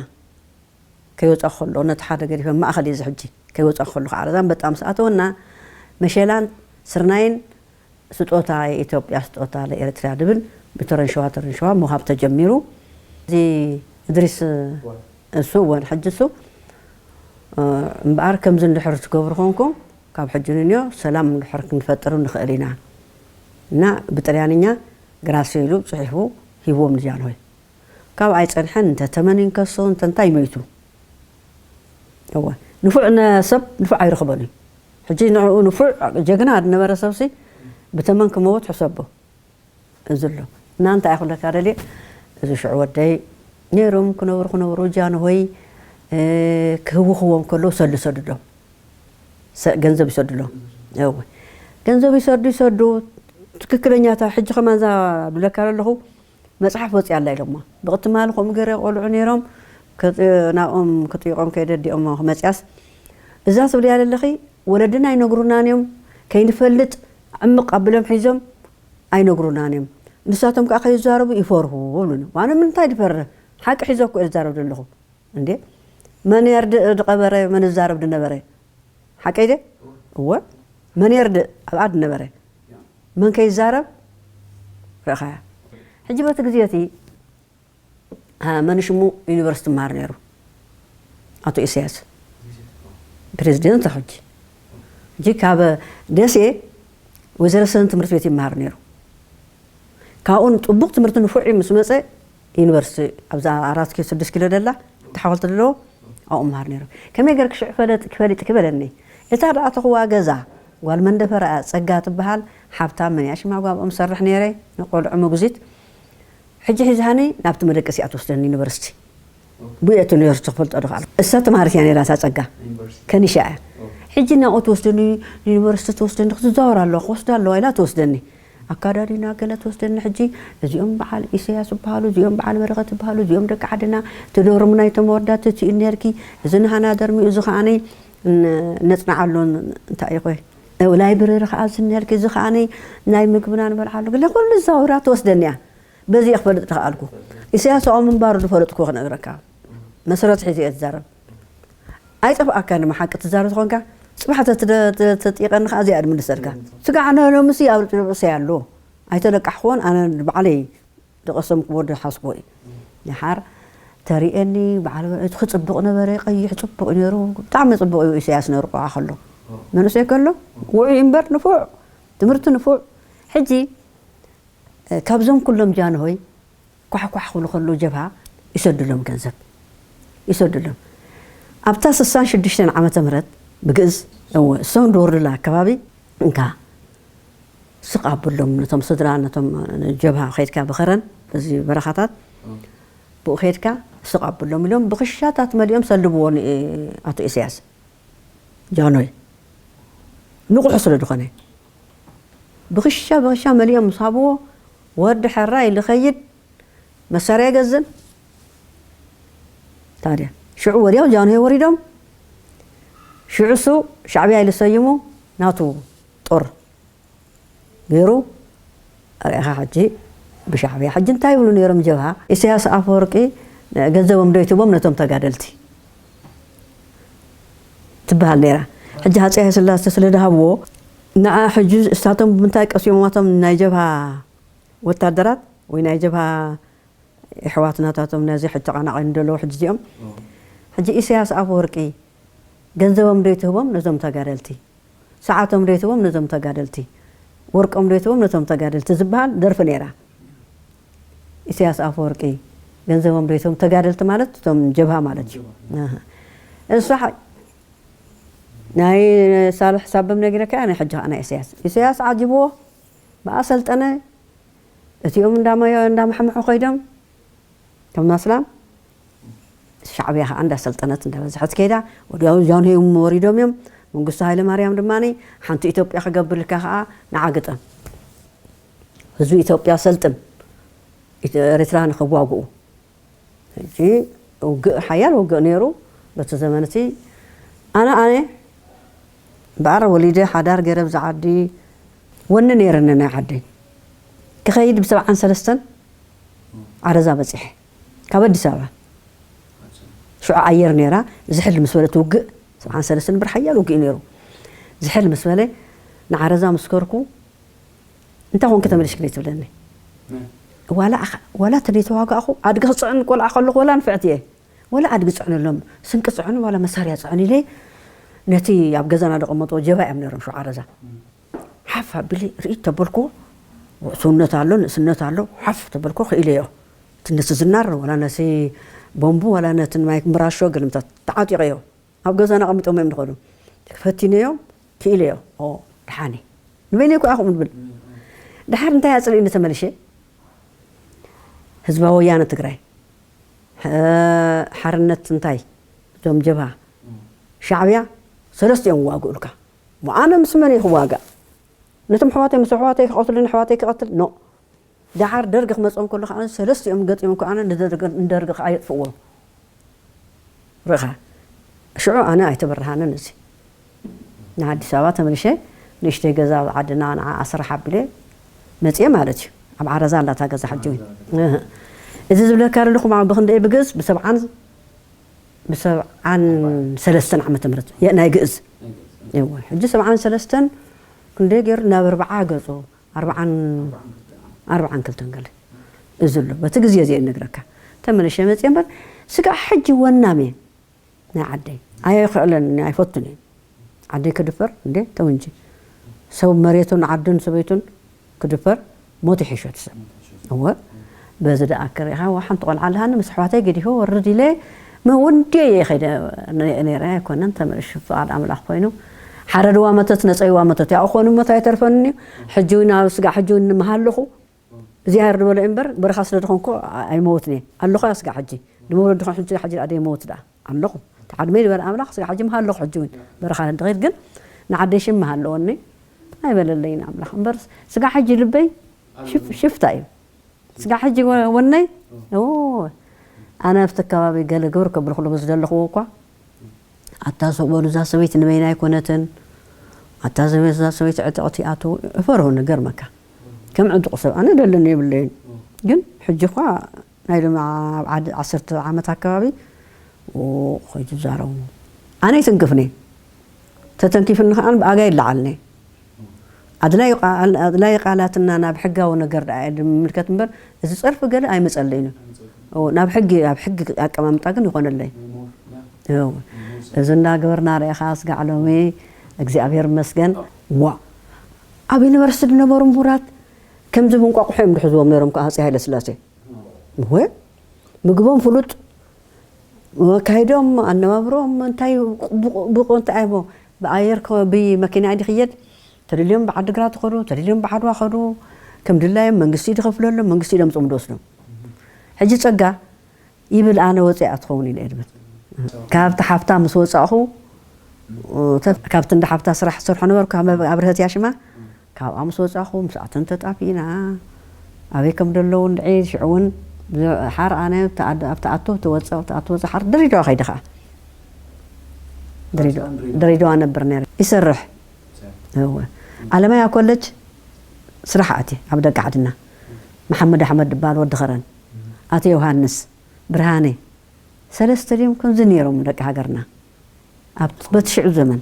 ከይወፃ ከሎ፣ ነቲ ሓደ ገዲፈ ማእኸል እዩ እዚ ሕጂ። ከይወፃ ከሎ ከዓ፣ ረዛ ኣንበጣ ምስ ኣተወና፣ መሸላን ስርናይን ስጦታ የኢትዮጵያ፣ ስጦታ ለኤርትራ ድብል ብተረንሸዋ፣ ተረንሸዋ ምውሃብ ተጀሚሩ። እዚ እድሪስ እሱ እውን ሕጂ እሱ፣ እ፣ እምበኣር ከምዚ እንድሕር ትገብሩ ኮንኩም፣ ካብ ሕጂ ንንዮ ሰላም እንድሕር ክንፈጥር ንኽእል ኢና። እና ብጥልያንኛ ግራሴ ኢሉ ጽሒፉ ሂብዎም ንጃንሆይ። ካብ ኣይጸንሐን፣ እንተ ተመን ይንከሶ፣ እንተ እንታይ መይቱ። እወ፣ ንፉዕ ነ-፣ ሰብ ንፉዕ ኣይረኽቦን እዩ። ሕጂ ንዕኡ ንፉዕ ጀግና ዝነበረ ሰብሲ፣ ብተመን ክመውት ሕሰቦ። እዚ ኣሎ እና እንታይ ክብለካ ደልየ፣ እዚ ሽዑ ወደይ ነይሮም ክነብሩ ክነብሩ ጃንሆይ ክህውኽዎም ከለዉ ሰሉ ይሰድዶም። ገንዘብ ይሰድሎም። እወ፣ ገንዘብ ይሰዱ ይሰዱ። ትክክለኛ እታ ሕጂ ከማን እዛ ብለካ ዘለኹ መፅሓፍ ወፂኣ ኣላ ኢሎማ። ብቕትማል ከምኡ ገይረ ቆልዑ ነይሮም። ናብኦም ክጥይቖም ከይደ ኣዲኦም ክመፅያስ፣ እዛ ትብልያ ዘለኺ ወለድና ኣይነግሩናን እዮም። ከይንፈልጥ ዕምቕ ኣቢሎም ሒዞም ኣይነግሩናን እዮም። ንሳቶም ከዓ ከይዛረቡ ይፈርሁ ይብሉኒ። ዋነ ምንታይ ድፈርህ? ሓቂ ሒዘ እኮ እየ ዝዛረብ ዘለኹ። እንዴ፣ መን የርድእ ዝቐበረ፣ መን ዝዛረብ ዝነበረ? ሓቀይ ደ? እወ። መን የርድእ ኣብኣ ዝነበረ? መን ከይዛረብ? ርኢኻያ። ሕጂ በቲ ግዜ እቲ መን ሽሙ ዩኒቨርሲቲ ይመሃር ነይሩ? ኣቶ ኢሳያስ ፕሬዚደንት። ሕጂ ሕጂ ካብ ደሴ ወይዘሮ ሰን ትምህርቲ ቤት ይመሃር ነይሩ። ካብኡን ጥቡቕ ትምህርቲ ንፉዕ እዩ ምስ መፀ ዩኒቨርሲቲ ኣብዛ ኣራት ኪሎ ስድስት ኪሎ ደላ ተሓወልቲ ዘለዎ ኣብኡ መሃር ነይሩ። ከመይ ገርክ ሽዑ ፈለጥ ክፈልጥ ክበለኒ እታ ደኣተኽዋ ገዛ ጓል መንደፈራ ጸጋ ትበሃል ሓብታ መን እያ ሽማ ጓብኦም ሰርሕ ነይረ ንቆልዑ መጉዚት ሕጂ ሒዝሃኒ ናብቲ መደቀሲኣ ትወስደኒ ዩኒቨርሲቲ ብየት ዩኒቨርሲቲ ክፈልጦ ድኽኣል እሳ ተማሃሪት እያ ነይራ እታ ጸጋ ከኒሻ እያ ሕጂ ናብኡ ትወስደኒ ዩኒቨርሲቲ ትወስደኒ ክትዛወር ኣለዋ ክወስዳ ኣለዋ ኢላ ትወስደኒ ኣካዳዲና ገለ ትወስደኒ ሕጂ እዚኦም በዓል ኢሳያስ ይበሃሉ እዚኦም በዓል በረኸት ይበሃሉ እዚኦም ደቂ ዓድና ትደርሙ ናይቶም ወዳት ትእን ነርኪ እዚ ንሃና ደርሚ እዚ ከዓነይ ነፅንዓሎን እንታይ እዩ ኾይ ላይብረሪ ከዓ ዝነርኪ እዚ ከዓነይ ናይ ምግብና ንበልዓሉ ገለ ኩሉ ዛውራ ትወስደኒ እያ በዚ እየ ክፈልጥ ተኽኣልኩ ኢሳያስ ኣብኡ ምንባሩ ዝፈለጥኩ ክነግረካ መሰረት ሒዘ እየ ትዛረብ ኣይጠፍኣካን ድማ ሓቂ ትዛረብ ዝኾንካ ጽባሕ ተጥይቐኒ ከዓ እዚኣ ድምልሰልካ ስጋዕ ነሎምሲ ኣብ ርእሰይ ኣሎ ኣይተለቃሕክዎን ኣነ ባዕለይ ዝቐሰምክዎ ዝሓዝክዎ እዩ ድሓር ተሪኤኒ በዓል እቲ ክፅብቕ ነበረ ቀይሕ ፅቡቕ ነይሩ ብጣዕሚ ፅቡቕ እዩ ኢሳያስ ነርቆዓ ከሎ መንእሰይ ከሎ ውዑይ እምበር ንፉዕ ትምህርቲ ንፉዕ ሕጂ ካብዞም ኩሎም ጃንሆይ ኳሕኳሕ ክብሉ ከለዉ ጀብሃ ይሰድሎም ገንዘብ ይሰድሎም ኣብታ ስሳን ሽዱሽተን ዓመተ ምህረት ብግእዝ እወ እሶም ዝወርዱላ ኣከባቢ እንካ ስቕ ኣብሎም ነቶም ስድራ ነቶም ጀብሃ ከይድካ ብኸረን እዚ በረኻታት ብኡ ከይድካ ስቕ ኣብሎም ኢሎም ብክሻታት መሊኦም ሰልብዎ ኣቶ ኢሳያስ ጃኖይ ንቑሑ ስለ ዝኾነ ብኽሻ ብኽሻ መሊኦም ምስ ሃብዎ ወዲ ሕራይ ልኸይድ መሳርያ ይገዝእ ታድያ ሽዑ ወዲያው ጃንሆይ ወሪዶም ሽዑ እሱ ሻዕብያ ኢሉ ሰይሙ ናቱ ጦር ገይሩ ርኢኻ ሕጂ ብሻዕብያ ሕጂ እንታይ ይብሉ ነይሮም ጀብሃ ኢሳያስ ኣፈወርቂ ገንዘቦም ዶ ይትቦም ነቶም ተጋደልቲ ትበሃል ነይራ ሕጂ ሃፀይ ሃይለስላሴ ስለ ዝሃብዎ ንዓ ሕጂ እሳቶም ብምንታይ ቀሲሞማቶም ናይ ጀብሃ ወታደራት ወይ ናይ ጀብሃ የሕዋትናታቶም ነዚ ሕጂ ተቓናቒኑ ዘለዉ ሕጂ እዚኦም ሕጂ ኢሳያስ ኣፈወርቂ ገንዘቦም ዶ ይትህቦም ነዞም ተጋደልቲ ሰዓቶም ዶ ይትህቦም ነዞም ተጋደልቲ ወርቆም ዶ ይትህቦም ነቶም ተጋደልቲ ዝበሃል ደርፊ ነይራ ኢሳያስ ኣፈወርቂ ገንዘቦም ዶ ይትህቦም ተጋደልቲ ማለት እቶም ጀብሃ ማለት እዩ እሳ ናይ ሳልሕ ሳብም ነጊረካ ናይ ሕጂ ናይ ኢሳያስ ኢሳያስ ዓጅብዎ ብኣሰልጠነ እቲኦም እንዳማዮ እንዳማሕምሑ ኮይዶም ከም ኣስላም ሻዕብያ ከዓ እንዳሰልጠነት እንዳበዝሐት ከይዳ ወዲያው ጃንሆይ ወሪዶም እዮም መንግስቱ ሃይለ ማርያም ድማ ሓንቲ ኢትዮጵያ ክገብርልካ ከዓ ንዓ ግጠም ህዝቢ ኢትዮጵያ ሰልጥን ኤርትራ ንክዋግኡ ሕጂ ውግእ ሓያል ውግእ ነይሩ በቲ ዘመን እቲ ኣነ ኣነ በኣር ወሊደ ሓዳር ገይረ ብዛ ዓዲ ወኒ ነይርኒ ናይ ዓደይ ክኸይድ ብሰብዓን ሰለስተን ዓረዛ በፂሐ ካብ ኣዲስ ኣበባ ሽዑ ኣየር ነይራ ዝሕል ምስ በለት ውግእ ሰብዓን ሰለስተን ብር ሓያል ውግእ ነይሩ ዝሕል ምስ በለ ንዓረዛ ምስ ከርኩ እንታይ ኮንኪ ተመሊስኪ ትብለኒ ዋላ ዋላ ተደይተዋጋእኹ ኣድጊ ክፅዕን ቆልዓ ከለኹ ዋላ ንፍዕቲ እየ ዋላ ኣድጊ ፅዕንሎም ስንቂ ፅዕኑ ዋላ መሳርያ ፅዕኑ ኢለ ነቲ ኣብ ገዛና ደቐመጥዎ ጀባ እዮም ነሮም ሽዓ ረዛ ሓፍ ኣቢለ ርእይት ተበልኩ ውእሱነት ኣሎ ንእስነት ኣሎ ሓፍ ተበልኩ ክኢለዮ ትነቲ ዝናር ዋላ ነቲ ቦምቡ ዋላ ነቲ ማይ ምራሾ ግልምታት ተዓጢቐዮ ኣብ ገዛና ኣቐሚጦም እዮም ዝኸዱ ፈቲነዮም ክኢለዮ ድሓኒ ንበይነይ እኮ ኣኹም ዝብል ድሓር እንታይ ኣጽሊእኒ ተመልሼ? ህዝባዊ ወያነ ትግራይ፣ ሓርነት እንታይ፣ እዞም ጀብሃ፣ ሻዕብያ፣ ሰለስቲኦም ዋግኡልካ። ኣነ ምስ መን ክዋጋእ? ነቶም ኣሕዋተይ፣ ምስ ኣሕዋተይ ክቐትሉኒ፣ ኣሕዋተይ ክቐትል ኖ። ደሓር ደርጊ ክመፅኦም ከሎ ከዓ ሰለስቲኦም ገጢሞም ከዓ ንደርጊ ከዓ የጥፍዎ። ርኢኻ? ሽዑ ኣነ ኣይተበረሃንን እዚ ንኣዲስ ኣበባ ተመልሸ። ንእሽተይ ገዛ ኣብ ዓድና ንዓ ኣስራሕ ኣቢለ መፅየ ማለት እዩ። ኣብ ዓረዛ ኣላታ ገዛ ሕጂ እውን። እዚ ዝብለካ ዘለኹ ብክንደይ ብግእዝ ብሰብዓን ብሰብዓን ሰለስተን ዓመተ ምህረት ናይ ግእዝ። ሕጂ ሰብዓን ሰለስተን ክንደይ ገይሩ ናብ ኣርብዓ ገፁ ኣርብዓን ኣርብዓን ክልተን ገለ እዚ ኣሎ። በቲ ግዜ እዚ እነግረካ ተመልሸ መፅየ እምበር ስጋዕ ሕጂ ወናም እየ። ናይ ዓደይ ኣይኽእለን ኣይፈቱን እየ። ዓደይ ክድፈር እንዴ ተው እንጂ ሰብ መሬቱን ዓዱን ሰበይቱን ክድፈር ሞት ይሕሾ እቲ ሰብ። እወ በዚ ደኣ ክሪኢኻ ዋ ሓንቲ ቆልዓ ኣለሃኒ ምስ ኣሕዋተይ ገዲፈ ወርድ ኢለ መወንድየ እየ ከይደ ነይረ ኣይኮነን ተመልሹ ፍቓድ ኣምላኽ ኮይኑ ሓረድዋ መተት ነፀይዋ መተት ያው ኾኑ ሞት ኣይተርፈንን እዩ። ሕጂ እውን ኣብ ስጋ ሕጂ እውን ምሃለኹ እግዚኣብሔር ዝበሎ እምበር በረኻ ስለ ዝኾንኩ ኣይመውትን እየ ኣለኹ ስጋ ሕጂ ንመውለድ ዝኾን ሕጂ ሕጂ ደኣ ደይመውት ደኣ ኣለኹ። ተዓድመይ ዝበለ ኣምላኽ ስጋ ሕጂ ምሃለኹ ሕጂ እውን በረኻ እንድኸይድ ግን ንዓደይ ሽም ምሃለወኒ ኣይበለለይን ኣምላኽ እምበር ስጋ ሕጂ ልበይ ሽፍታ እዩ። ስጋ ሕጂ ወነይ ኣነ ኣብቲ ከባቢ ገለ ግብር ከብል ክሉ ዝደለኽዎ እኳ ኣታ ሰበሉ እዛ ሰበይቲ ንበይና ኣይኮነትን ኣታ ዘበዛ ሰበይቲ ዕጥቕቲ ኣቱ እፈርሁ ንገርመካ ከም ዕጡቕ ሰብ ኣነ ደለኒ የብለይን ግን ሕጂ እኳ ናይ ሎም ኣብ ዓዲ ዓሰርተ ዓመት ኣከባቢ ኸይዱ ዛረቡ ኣነ ይትንክፍኒ ተተንኪፍኒ ከዓ ብኣጋ ይለዓልኒ ኣድላይ ቃላትና ናብ ሕጋዊ ነገር ደኣ እየ ዝምልከት እምበር እዚ ፀርፊ ገለ ኣይመፀለይን እዩ ናብ ሕጊ ኣብ ሕጊ ኣቀማምጣ ግን ይኾነለይ እዚ እንዳገበርና ርኢኻ ስጋዕ ሎሚ እግዚኣብሔር ይመስገን ዋ ኣብ ዩኒቨርሲቲ ዝነበሩ ምሁራት ከምዚ ብንቋቑሖ እዮም ዝሕዝዎም ነይሮም ከዓ ሃፀይ ሃይለስላሴ እወ ምግቦም ፍሉጥ ኣካይዶም ኣነባብሮም እንታይ ብቆ እንታይ ኣይቦ ብኣየር ብመኪና ድኽየድ ተደልዮም ብዓድግራት ኸዱ ተደልዮም ብዓድዋ ኸዱ ከም ድላዮም መንግስቲ ድኸፍለሎም መንግስቲ ደምፅኦም ድወስዶም ሕጂ ፀጋ ይብል ኣነ ወፂኣ ትኸውን ኢለ እየ ድብል ካብቲ ሓፍታ ምስ ወፃእኹ ካብቲ እንዳ ሓፍታ ስራሕ ዝሰርሖ ነበርኩ ኣብርሀት ያሽማ ካብኣ ምስ ወፃኹ ምስኣተን ተጣፊእና ኣበይ ከም ዘለዉ እንድዒ ሽዑ እውን ሓር ኣነ ኣብቲ ኣቶ ትወፀ ኣብቲ ኣቶ ወፀ ሓር ድሬዳዋ ከይደ ከዓ ድሬዳዋ ነብር ነረ ይሰርሕ እወ ኣለማያ ኮለጅ ስራሕ ኣትየ ኣብ ደቂ ዓድና መሓመድ ኣሕመድ ድበሃል ወዲ ኸረን ኣቶ ዮሃንስ ብርሃነ ሰለስተ ድዮም ከምዚ ነይሮም ደቂ ሃገርና ኣብ በቲ ሽዑ ዘመን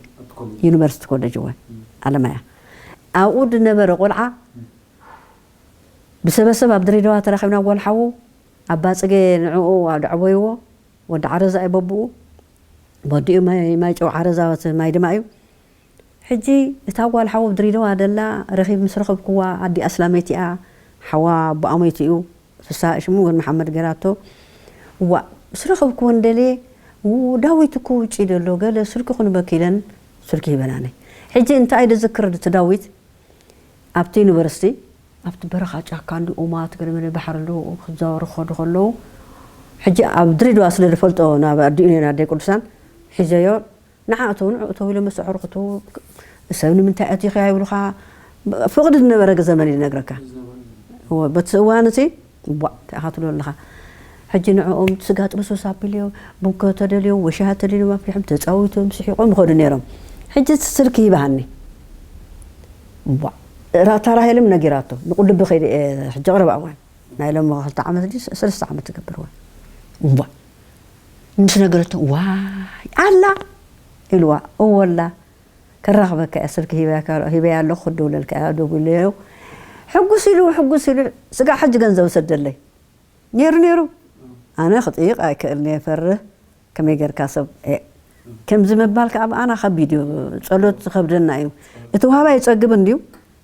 ዩኒቨርሲቲ ኮሌጅ እወ ኣለማያ ኣብኡ ዝነበረ ቆልዓ ብሰበሰብ ኣብ ድሬዳዋ ተራኺብና ጓል ሓዉ ኣባ ፅገ ንዕኡ ደዕበይዎ ወዲ ዓረዛ እዩ በብኡ ወዲኡ ማይ ጨው ዓረዛ ማይ ድማ እዩ ሕጂ እታ ጓል ሓወብ ድሬዳዋ ደላ ረኺብ ምስ ረኸብክዋ ኣዲኣ ኣስላመይቲ እያ ሓዋ ኣቦኣ ሞይቱ እዩ ፍስሃ ሽሙ ግን መሓመድ ገይራቶ እዋ ምስ ረኸብክወን ደልየ ው ዳዊት እኮ ውጪ ደሎ ገለ ስልኪ ክንበኪለን ስልኪ ሂበናኒ ሕጂ እንታይ ድዝክር እቲ ዳዊት ኣብቲ ዩኒቨርሲቲ ኣብቲ በረኻ ጫካ እንዲ ኦማት ገለ መለ ባሕሪ ኣለዉ ክዛወሩ ክኸዱ ከለዉ ሕጂ ኣብ ድሬዳዋ ስለ ዝፈልጦ ናብ ኣዲኡ ነና ኣደይ ቅዱሳን ሒዘዮ ንዓ እተው ንዑ እተው ኢሎም ምስ ኣዕሩኽቱ ሰብ ንምንታይ ኣቲኽያ ይብሉኻ ፍቕዲ ዝነበረ ዘመን እዩ ዝነግረካ እወ በቲ እዋን እቲ ቧዕ እንታይ ኢኻ ትብሎ ኣለኻ ሕጂ ንዕኦም ስጋ ጥብሱስ ኣቢልዮ ቡን ከተደልዮም ወይ ሻሂ ተደልዮም ኣፍሊሖም ተፃዊቶም ስሒቖም ይኸዱ ነይሮም ሕጂ እቲ ስልኪ ይበሃኒ ቧዕ እታ ራሄልም ነጊራቶ ንቁልቢ ከይደ እየ ሕጂ ቅረባ እዋን ናይ ሎም ክልተ ዓመት ድዩ ሰለስተ ዓመት ትገብር እዋን ቧዕ ምስ ነገረቶ ዋይ ኣላ ኢልዋ እወላ ከራኽበካ እያ ስልኪ ሂበያ ኣለኹ ክድውለልካ እያ ደዊለዮ ሕጉስ ኢሉ ሕጉስ ኢሉ ስጋ ሕጂ ገንዘብ ሰደለይ ነይሩ ነይሩ ኣነ ክጥይቕ ኣይክእልን እየ ፈርህ ከመይ ጌርካ ሰብ ከምዚ ምባል ከዓ ብኣና ከቢድ እዩ ጸሎት ዝኸብደና እዩ እቲ ውሃባይ ይጸግብ እንድዩ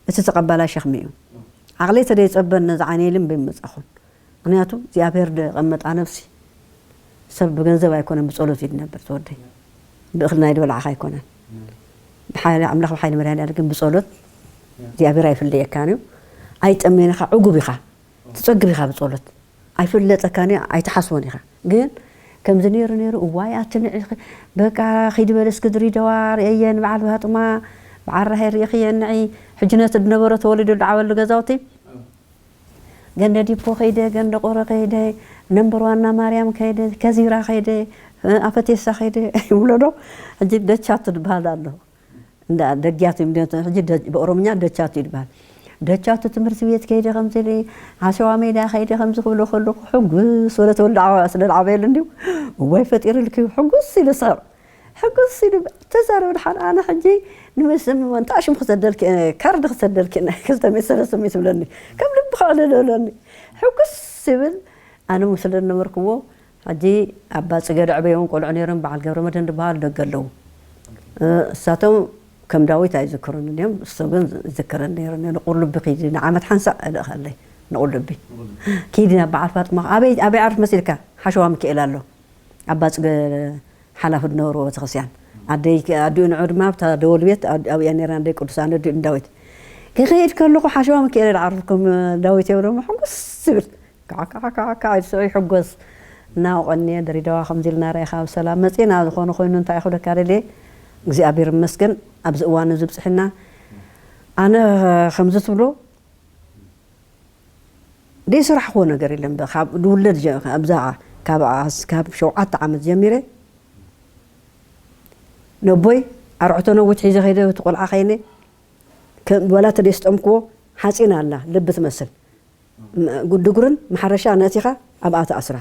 እቲ ተቐባላይ ሸኽሚ እዩ ዓቕለይ ተደይጸበን ነዚ ዓይነይ ልምቢ ይመጻኹን ምኽንያቱ እግዚኣብሔር ደቐመጣ ነብሲ ሰብ ብገንዘብ ኣይኮነን ብጸሎት እዩ ዝነብር ተወደይ ብእኽሊ ናይ ዝበላዕኻ ኣይኮነን ብሓይሊ ኣምላኽ ብሓይሊ መድሃኒኣለ ግን ብጸሎት እግዚኣብሔር ኣይፍለየካን እዩ ኣይጠምየን ኢኻ፣ ዕጉብ ኢኻ፣ ትጸግብ ኢኻ ብጸሎት። ኣይፍለጠካን እዩ፣ ኣይትሓስቦን ኢኻ። ግን ከምዚ ነይሩ ነይሩ፣ እዋይ ኣቲ ንዒ፣ በቃ ኺዲ በል እስኪ ድሬዳዋ ርእየየን፣ በዓል ፋጥማ፣ በዓል ራሄል ርእኽየን ንዒ። ሕጂ ነቲ ዝነበሮ ተወሊዱ ዝዓበሉ ገዛውቲ፣ ገንደ ዲፖ ከይደ፣ ገንደ ቆረ ከይደ፣ ነምበር ዋና ማርያም ከይደ፣ ከዚራ ከይደ፣ ኣፈቴሳ ከይደ ይብሎ ዶ? ሕጂ ደቻቱ ዝበሃል ኣሎ። እንዳ ደጊያት እዮም፣ ሕጂ ደ-፣ ብኦሮምኛ ደቻቱ ይበሃል። ደቻቱ ትምህርቲ ቤት ከይደ ከምዚ ኢለ፣ ሓሸዋ ሜዳ ከይደ ከምዚ ክብሎ ከለኹ፣ ሕጉስ ወለ ተወልደ ዓዋ-፣ ስለ ዝዓበየሉ እንድዩ፣ እዋይ ፈጢሩልኪ፣ ሕጉስ ኢሉ ስሕቕ። ሕጉስ ኢሉ ተዛረበ። ድሓን ኣነ ሕጂ ንምስም ወንታ ሽም ክሰደልኪ፣ ካርድ ክሰደልኪ፣ ክልተ ሚእቲ ሰለስተ ሚእቲ ትብለኒ። ከም ልቢ ከዕልለለኒ። ሕጉስ ይብል። ኣነ ምስለ ዝነበርክዎ፣ ሕጂ ኣባ ጽገ ደዕበዮም ቆልዑ ነይሮም፣ በዓል ገብረ መድህን ዝበሃሉ ደገ ኣለዉ። እ፣ እሳቶም ከም ዳዊት ኣይዝክሩን እዮም፣ እሱ ግን ይዝክረን ነይሩ። ንቑር ልቢ ኪዲ፣ ንዓመት ሓንሳእ እልእኸለይ፣ ንቑር ልቢ። ኪዲ ናብ በዓል ፋጥማ፣ ኣበይ፣ ኣበይ ዓርፍ መሲልካ? ሓሸዋ ሚካኤል ኣሎ። ኣባ ጽገ ሓላፊ ዝነበሩ ቤተክርስትያን። ኣደይ፣ ኣዲኡ ንዑ ድማ ኣብታ ደወል ቤት፣ ኣብ-፣ ኣብያ ነይራ ኣደይ ቅዱሳን፣ ኣዲኡ ንዳዊት። ክኸይድ ከለኹ ሓሸዋ ሚካኤል ዓርፍኩም ዳዊት እዮም፣ ሕጉስ ዝብል። ካዓ፣ ካዓ፣ ካዓ፣ ካዓ፣ ስዑ ይሕጎስ። እናወቐኒ ድሬዳዋ ከምዚ ኢልና ርኢኻ ብሰላም መጺና። ዝኾነ ኮይኑ እንታይ ክብለካ ደልየ፣ እግዚኣብሔር ይመስገን ኣብዚ እዋን እዚ ብጽሕና። ኣነ ከምዚ ትብሎ ዘይሰራሕክዎ ነገር የለን። ካብ ዝውለድ ጀ-፣ ኣብዛ ካብ ኣስ-፣ ካብ ሸውዓተ ዓመት ጀሚረ ነቦይ ኣርዕቶ ነዊት ሒዘ ከይደ፣ እቲ ቆልዓ ከይነ፣ ከ-፣ ዋላ ተደስጠምክዎ ሓፂን ኣላ፣ ልቢ ትመስል። ም-፣ ድጉርን ማሕረሻ ነእቲኻ ኣብኣ ተኣስራ።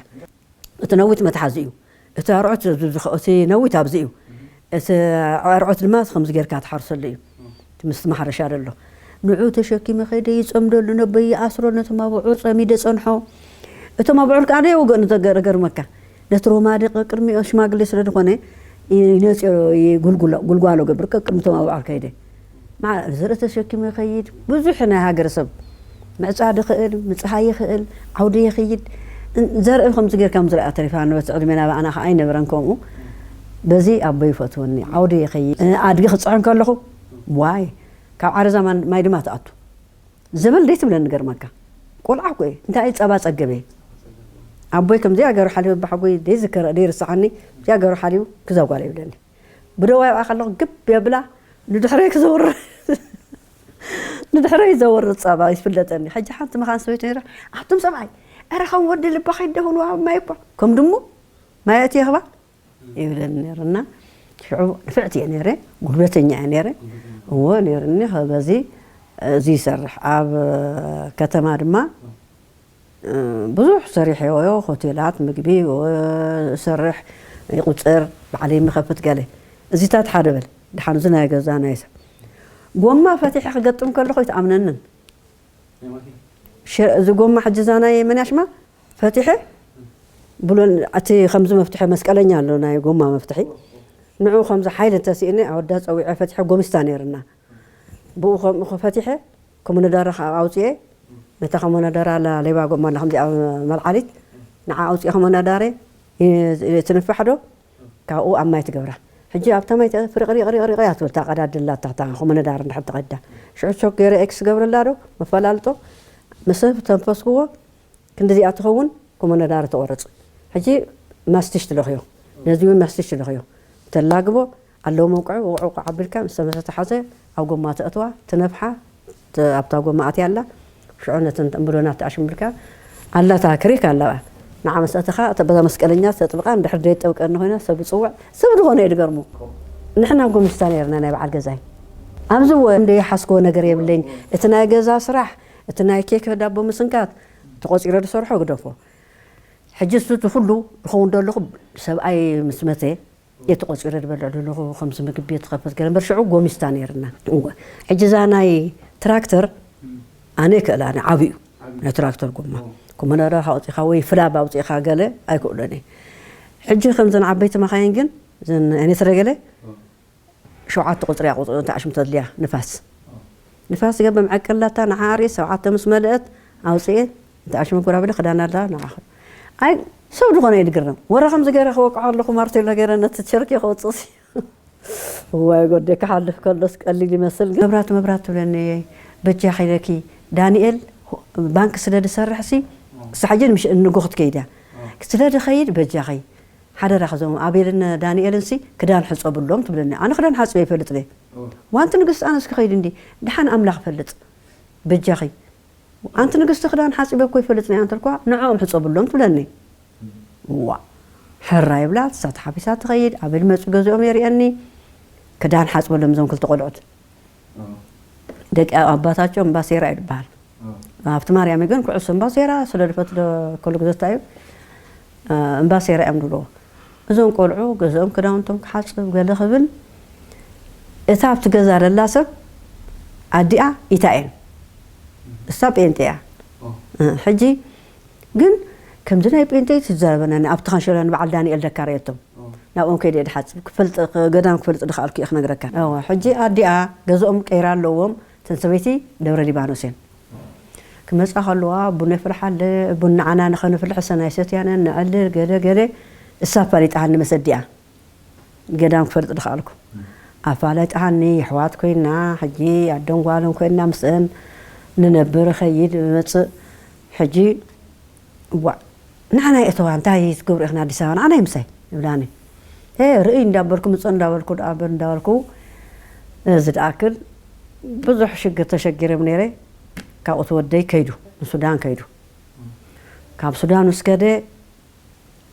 እቲ ነዊት መትሓዚ እዩ። እቲ ኣርዑት፣ እቲ ነዊት ኣብዚ እዩ። እቲ ኣርዑት ድማ ከምዚ ጌርካ ትሓርሰሉ እዩ። እቲ ምስቲ ማሕረሻ ዘሎ። ንዑ ተሸኪመ ከይደ ይጸምደሉ፣ ነበይ ይኣስሮ፣ ነቶም ኣብዑር ጸሚደ ጸንሖ። እቶም ኣብዑር ከኣ ደይወገኑ፣ ተገ-፣ ገርመካ። ነቲ ሮማዲ ቅድሚኦ ሽማግሌ ስለ ዝኾነ፣ ይነጽዮ፣ ይጉልጉሎ፣ ጉልጓሎ ገብር፣ ቅድሚ እቶም ኣብዑር ከይደ። መዓ-፣ ዘርኢ ተሸኪሙ ይኸይድ። ብዙሕ ናይ ሃገረሰብ ምዕጻድ ይኽእል፣ ምጽሃይ ይኽእል፣ ዓውዲ ይኽይድ። እን-፣ ዘርኢ ከምዚ ጌርካ ምዝረኣ ተሪፋ፣ ነበቲ ዕድሜና ብኣና ኸዓ ኣይነበረን ከምኡ። በዚ ኣቦይ ይፈትወኒ፣ ዓውዲ ይኸይድ። እ፣ ኣድጊ ክጽዕን ከለኹ፣ ዋይ፣ ካብ ዓረዛ ማን-፣ ማይ ድማ ትኣቱ። ዘበል ደይትብለኒ ገርመካ። ቆልዓ እኮ እየ። እንታይ ጸባ ጸገበ። ኣቦይ ከምዚኣ ገይሩ ሓሊፉ፣ ብሓጎይ ደይዝከረ፣ ደይርስዓኒ፣ እዚኣ ገይሩ ሓሊፉ፣ ክዛ ጓል ይብለኒ። ብደዋይ ኣብኣ ከለኹ ግብ የብላ፣ ንድሕረይ ክዘውር፣ ንድሕረይ ይዘውር ጸባ ይፍለጠኒ። ሕጂ ሓንቲ መኻን ሰበይቲ ነይራ፣ "ኣቱም ሰብኣይ፣ ኧረ ከም ወዲ ልባ ከይደኹኑ ኣብ ማይ እኳ፣ ከም ድሙ ማይ ኣእትየ ክባ?" ይብለኒ ነይሩ እና ሽዑ ንፍዕቲ እየ ነይረ፣ ጉልበተኛ እየ ነይረ። እዎ ነይሩኒ። ከ-፣ በዚ፣ እዚ ይሰርሕ። ኣብ ከተማ ድማ ብዙሕ ሰሪሐዮ፣ ሆቴላት፣ ምግቢ፣ ሰርሕ፣ ይቁጽር፣ ባዕለይ ምኸፍት ገለ። እዚታት ሓደ በል፣ ድሓን እዚ ናይ ገዛ ናይ ሰብ። ጎማ ፈቲሐ ክገጥም ከለኹ ኣይትኣምነንን። ሸ-፣ እዚ ጎማ ሕጂ እዛ ናይ መን እያ ሽማ? ፈቲሐ፣ ብሎን፣ እቲ ከምዚ መፍትሒ መስቀለኛ ኣሎ፣ ናይ ጎማ መፍትሒ። ንዑ ከምዚ ሓይሊ እንተስእኒ፣ ኣወዳ ጸዊዐ ፈቲሐ ጎሚስታ ነይርና። ብኡ ከምኡ ፈቲሐ፣ ኮመነዳረ ከኣ ኣውጽኤ፣ ነታ ኮመነዳራ ኣላ ሌባ ጎማ ኣላ ከምዚኣ መልዓሊት፣ ንዓ ኣውጽኤ ኮመነዳረ፣ ይ-፣ ትንፋሕ ዶ? ካብኡ ኣብ ማይ ትገብራ። ሕጂ ኣብታ ማይ ተ-፣ ፍርቕሪቕ ሪቕ ሪቕ እያ ትብል፣ እታ ቀዳድላ፣ እታ፣ እታ ኮመነዳር እንድሕር ተቐዳ። ሽዑ ቾክ ገይረ ኤክስ ገብረላ ዶ? መፈላልጦ፣ ምስ ተንፈስክዎ፣ ክንድዚኣ ትኸውን ኮመነዳር ተቆርጽ። ሕጂ ማስቲሽ ትለኽዮ። ነዚ እውን ማስቲሽ ትለኽዮ። ተላግቦ ኣለዎ መውቅዒ፣ ውቕዑ ኣቢልካ ምስ ተመሰተ ሓዘ ኣብ ጎማ ተእትዋ፣ ትነፍሓ፣ ተ-፣ ኣብታ ጎማ ኣትያ ኣላ። ሽዑ ነተን ብሎናት ተኣሽምብልካ ኣላታ ክሪክ ኣለዋ። ንዓ ምስ ኣተኻ እተ-፣ በዛ መስቀለኛ ተጥብቓ፣ እንድሕር ደይጠብቀኒ ኮይና ሰብ ይጽውዕ፣ ሰብ ዝኾነ እዩ ዝገርሙ። ንሕና ጎሚስታ ነይርና ናይ በዓል ገዛይ። ኣብዚ እወ እንደይሓስክዎ ነገር የብለይን። እቲ ናይ ገዛ ስራሕ፣ እቲ ናይ ኬክ ዳቦ ምስንካት፣ ተቆጺረ ዝሰርሖ ግደፎ። ሕጂ እሱ እቲ ኩሉ ዝኸውን ዘለኹ ሰብኣይ ምስ መተ፣ እቲ ቆጺረ ዝበልዕ ዘለኹ ከምዚ ምግቢ ቤት ትኸፍት ገለ እምበር ሽዑ ጎሚስታ ነይርና። እወ። ሕጂ እዛ ናይ ትራክተር ኣነ ይክእላ፣ ኣነ ዓብዩ ናይ ትራክተር ጎማ። ኮመነዳ ኣውፂኻ ወይ ፍላብ ኣውፂኻ ገለ ኣይክእሎን እየ። ሕጂ ከምዘን ዓበይቲ መኻይን ግን፣ እዘን ኤኔትረ ገለ፣ ሸውዓተ ቁፅሪ እያ፣ ቁፅሪ እንተ ኣሽሙ ተድልያ፣ ንፋስ። ንፋስ ገበ መዐቀላታ ንዓሪ ሸውዓተ ምስ መለአት ኣውፅኤ፣ እንተ ኣሽሙ ጉራብለ ክዳና ኣላ ንዓኹ። ኣይ፣ ሰብ ዝኾነ እዩ ዝግረም። ወረ ከምዚ ገይረ ክወቅዖ ኣለኹ፣ ማርቴሎ ገይረ ነቲ ቸርኪ ከውፅእ ሲ። እዋይ፣ ጎዴ ክሓልፍ ከሎስ ቀሊል ይመስል፣ ግን መብራት፣ መብራት ትብለኒ፣ በጃ ኸይደኪ፣ ዳንኤል ባንክ ስለ ዝሰርሕ ሲ ሳሕጂ ምሽ ንጎ ክትከይድ እያ። ስለ ዝኸይድ በጃኺ ሓደራ ክዞም ኣቤልን ዳንኤልን ሲ ክዳን ሕፀብሎም ትብለኒ። ኣነ ክዳን ሓፅበ ይፈልጥ ደ ዋንቲ ንግስቲ ኣነስ ክኸይድ እንዲ ድሓን ኣምላኽ ፈልጥ በጃኺ ኣንቲ ንግስቲ ክዳን ሓፂበ እኮ ይፈልጥ ናይ ኣንተልኳ ንዕኦም ሕፀብሎም ትብለኒ። ዋ ሕራ ይብላ እሳ ተሓፊሳ ትኸይድ ኣብል መፁ ገዚኦም የርእየኒ። ክዳን ሓፅበሎም እዞም ክልተ ቆልዑት ደቂ ኣባታቸው እምባሴራ እዩ ዝበሃል። ኣብቲ ማርያም ግን ኩዕሶ እምባሴራ ስለ ዝፈትዶ ከሉ ግዘታ እዩ። እምባሴራ እዮም ዝብልዎ። እዞም ቆልዑ ገዝኦም ክዳውንቶም ክሓፅብ ገለ ክብል እታ ኣብቲ ገዛ ዘላ ሰብ ኣዲኣ ኢታ እየን። እሳ ጴንጤ እያ። ሕጂ ግን ከምዚ ናይ ጴንጤ ትዛረበና ኣብቲ ካንሸላ ንበዓል ዳንኤል ደካ ርእየቶም ናብኦም ከይደ ድሓፅብ ክፈልጥ ገዳም ክፈልጥ ድኽኣልኩ እየ ክነግረካ። ሕጂ ኣዲኣ ገዝኦም ቀይራ ኣለዎም። ተን ሰበይቲ ደብረ ሊባኖስ እየን። ክመፃ ከለዋ ቡን የፍልሓለ ቡን ንዓና ንኸንፍልሕ ሰናይ ሰትያነ ንዕልል ገለ ገለ እሳ ኣፋሊጣሃኒ መሰዲኣ ገዳም ክፈልጥ ድኽኣልኩ ኣፋለጣሃኒ። የሕዋት ኮይና ሕጂ ኣደን ጓልን ኮይና ምስአን ንነብር ኸይድ መፅእ። ሕጂ ዋ ንዓና የእተዋ እንታይ ትገብሩ ኢኽና ኣዲስ ኣበባ ንዓና ይምሳይ ይብላኒ። እ ርእይ እንዳበልኩ ምፀ እንዳበልኩ ደኣ በር እንዳበልኩ ዝደኣክል ብዙሕ ሽግር ተሸጊረ ነይረ። ካብኡ ትወደይ ከይዱ ንሱዳን ከይዱ። ካብ ሱዳን ምስ ከደ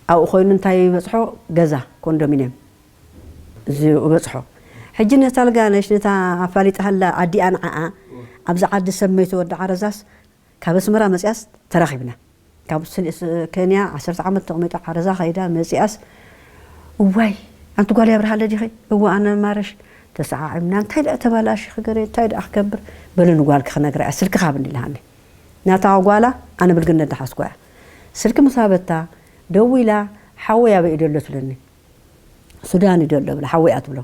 ኣብኡ ኮይኑ እንታይ ይበፅሖ ገዛ ኮንዶሚንየም እዚ በፅሖ። ሕጂ ነታ ልጋነሽ ነታ ኣፋሊጣሃላ ኣዲኣ ንዓኣ ኣብዚ ዓዲ ሰብ መይቱ ወዲ ዓረዛስ ካብ ኣስመራ መፅያስ ተራኺብና። ካብ ስል- ስ- ኬንያ ዓሰርተ ዓመት ተቐሚጣ ዓረዛ ከይዳ መፅያስ እዋይ ኣንቲ ጓል ኣብርሃለ ዲኺ? እዋ ኣነ ማረሽ ተሰዓዒምና እንታይ ደኣ ተባላሽ ክገረ እንታይ ደኣ ክገብር በሉ ንጓልኪ ክነግራ እያ ስልኪ ካብኒ ኢልሃኒ። ናታ ጓላ ኣነ ብልግነት ደሓስኳ እያ። ስልኪ ምስ ሃበታ ደዊላ ሓወይ ኣበይ እዩ ደሎ ትብለኒ። ሱዳን እዩ ደሎ ብላ ሓወይ እያ ትብሎ።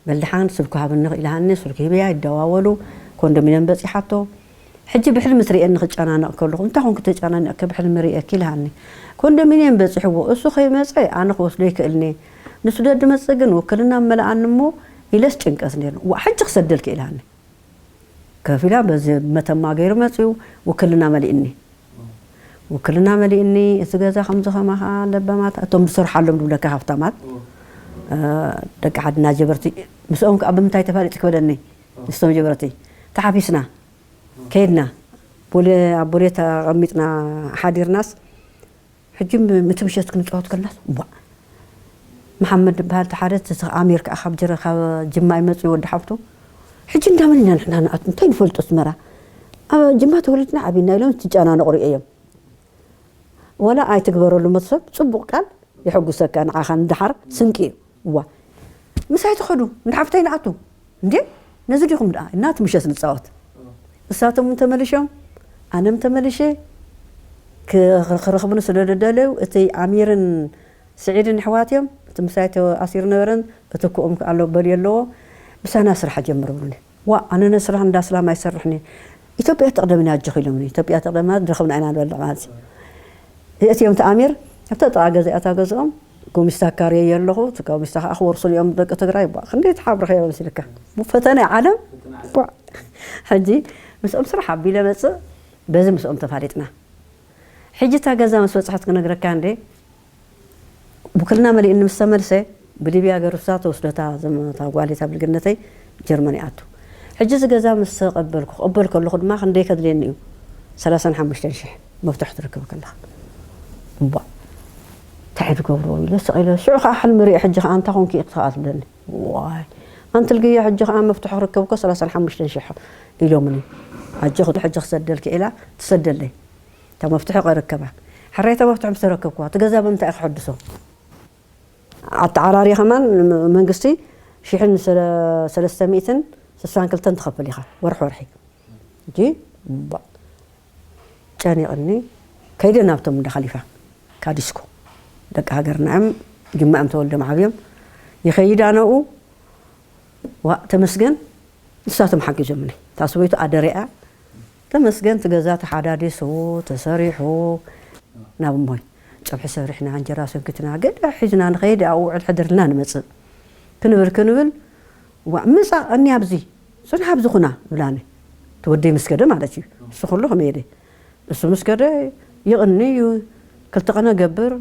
በልድሓን ስልኩ ሃብኒ ኢልሃኒ ስልኩ ሂበያ ይደዋወሉ። ኮንዶሚንየም በፂሓቶ። ሕጂ ብሕልሚ ትርእየኒ ክጨናነቕ ከለኹ እንታይ ኮንኪ ተጨናኒቕኪ ብሕልሚ ርእየኪ ኢልሃኒ። ኮንዶሚንየም በፂሕዎ እሱ ከይመፀ ኣነ ክወስዶ ይክእልኒ። ንሱ ደድመፅእ ግን ውክልና መለኣኒ እሞ ኢለስ ጭንቀት ነይሩ። ዋ ሕጂ ክሰደልኪ ኢልሃኒ። ከፊላ በዚ መተማ ገይሩ መፅኡ ውክልና መሊእኒ። ውክልና መሊእኒ እቲ ገዛ ከምዚ ከማኻ ለባማት እቶም ዝሰርሓሎም ዝብለካ ሃፍታማት ደቂ ዓድና ጀበርቲ ምስኦም ከዓ ብምንታይ ተፋሊጡ ክበለኒ ምስቶም ጀበርቲ ተሓፊስና ከይድና ቦሌ ኣብ ቦሌ ተቐሚጥና ሓዲርናስ ሕጂ ምቲ ምሸት ክንፃወት ከለናስ ዋ መሓመድ ዝበሃል ተሓደ ኣሜር ከዓ ካብ ጅረ ካብ ጅማ ይመፅኡ ወዲ ሓፍቱ ሕጂ እንዳመን ኢና ንሕና ንኣት እንታይ ንፈልጦ ኣስመራ ኣብ ጅማ ተወሊድና ዓቢና ኢሎም ትጨናነቑ ርእዮም ወላ ኣይትግበረሉ መትሰብ ፅቡቕ ቃል የሐጉሰካ ንዓኻ ንድሓር ስንቂ እዩ እዋ ምሳይ ትኸዱ ንሓፍተይ ንኣቱ እንዴ ነዚ ዲኹም ደኣ እናቲ ምሸት ንፃወት እሳቶም ተመልሾም ኣነም ተመልሸ ክረኽብኒ ስለ ደደለዩ እቲ ኣሚርን ስዒድን ኣሕዋት እዮም እቲ ምሳይ ተኣሲሩ ነበረን እቲ ክኦም ኣሎ በልዮ ኣለዎ ምሳና ስራሕ ጀምር ብሉኒ ዋ ኣነ ነስራሕ እንዳ ስላም ኣይሰርሕኒ ኢትዮጵያ ትቕደምኒ ኣጆኺ ኢሎምኒ ኢትዮጵያ ትቕደምና ዝረኸብና ኢና ንበልዕ ማለት እዩ እዚኣት እዮም ተኣሚር ኣብታ ጥቓ ገዛ እታ ገዝኦም ጎሚስታ ካርየ ኣለኹ እቲ ጎሚስታ ከዓ ክወርሱሉ እዮም ደቂ ትግራይ ባ ክንደይ ተሓብርኸ እዮም ሲልካ ፈተነ ዓለም ሕጂ ምስኦም ስራሕ ኣቢለ መፅእ በዚ ምስኦም ተፋሊጥና ሕጂ እታ ገዛ ምስ በፅሐት ክነግረካ እንዴ ውክልና መሊእኒ ምስ ተመልሰ ብሊብያ ገይሩ እሳ ተወስዶ እታ ዘመ- እታ ጓል እታ ብልግነተይ ጀርመን ይኣቱ ሕጂ እዚ ገዛ ምስ ተቐበልኩ ክቕበል ከለኹ ድማ ክንደይ ከድልየኒ እዩ ሰላሳን ሓሙሽተን ሽሕ መፍትሒ ትረክብ ከለኻ እባ እንታይ ትገብሮ ኢለ ስቕ ኢለ ሽዑ ከዓ ሕልሚ ሪኦ ሕጂ ከዓ እንታይ ኮንኪ ኢኺ ከዓ ትብለኒ ዋይ ኣንቲ ልግየ ሕጂ ከዓ መፍትሒ ክርከብ እኮ ሰላሳን ሓሙሽተን ሽሕ ኢሎምኒ ኣጆኺ ሕጂ ክሰደልኪ ኢላ ትሰደለይ እታ መፍትሒ ከረከባ ሕራይ እታ መፍትሒ ምስ ተረከብኩዋ እቲ ገዛ ብምንታይ ክሕድሶ ኣተዓራሪ ከማን መንግስቲ ሽሕን ሰለስተ ሚእትን ስሳን ክልተን ትኸፍል ኢኻ ወርሒ ወርሒ እንጂ ጨኒቕኒ ከይደ ናብቶም እንዳ ኸሊፋ ካዲስኮ ደቂ ሃገርና እዮም ጅማ እዮም ተወልዶም ዓብዮም ይኸይድ ኣነኡ ዋእ ተመስገን ንሳቶም ሓጊዞምኒ እታ ሰበይቱ ኣደሪኣ ተመስገን እቲ ገዛ ተሓዳዲሱ ተሰሪሑ ናብ እሞይ ፀብሒ ሰሪሕና እንጀራ ሰንኪትና ገለ ሒዝና ንኸይድ ኣብኡ ውዕል ሕድርልና ንመፅእ ክንብል ክንብል ዋ ምፃ እኒ ኣብዚ ፅንሓ ኣብዚ ኩና ብላኒ ተወደይ ምስ ከደ ማለት እዩ እሱ ኩሉ ከመየደ እሱ ምስ ከደ ይቕኒ እዩ። ክልተ ቀነ ገብር፣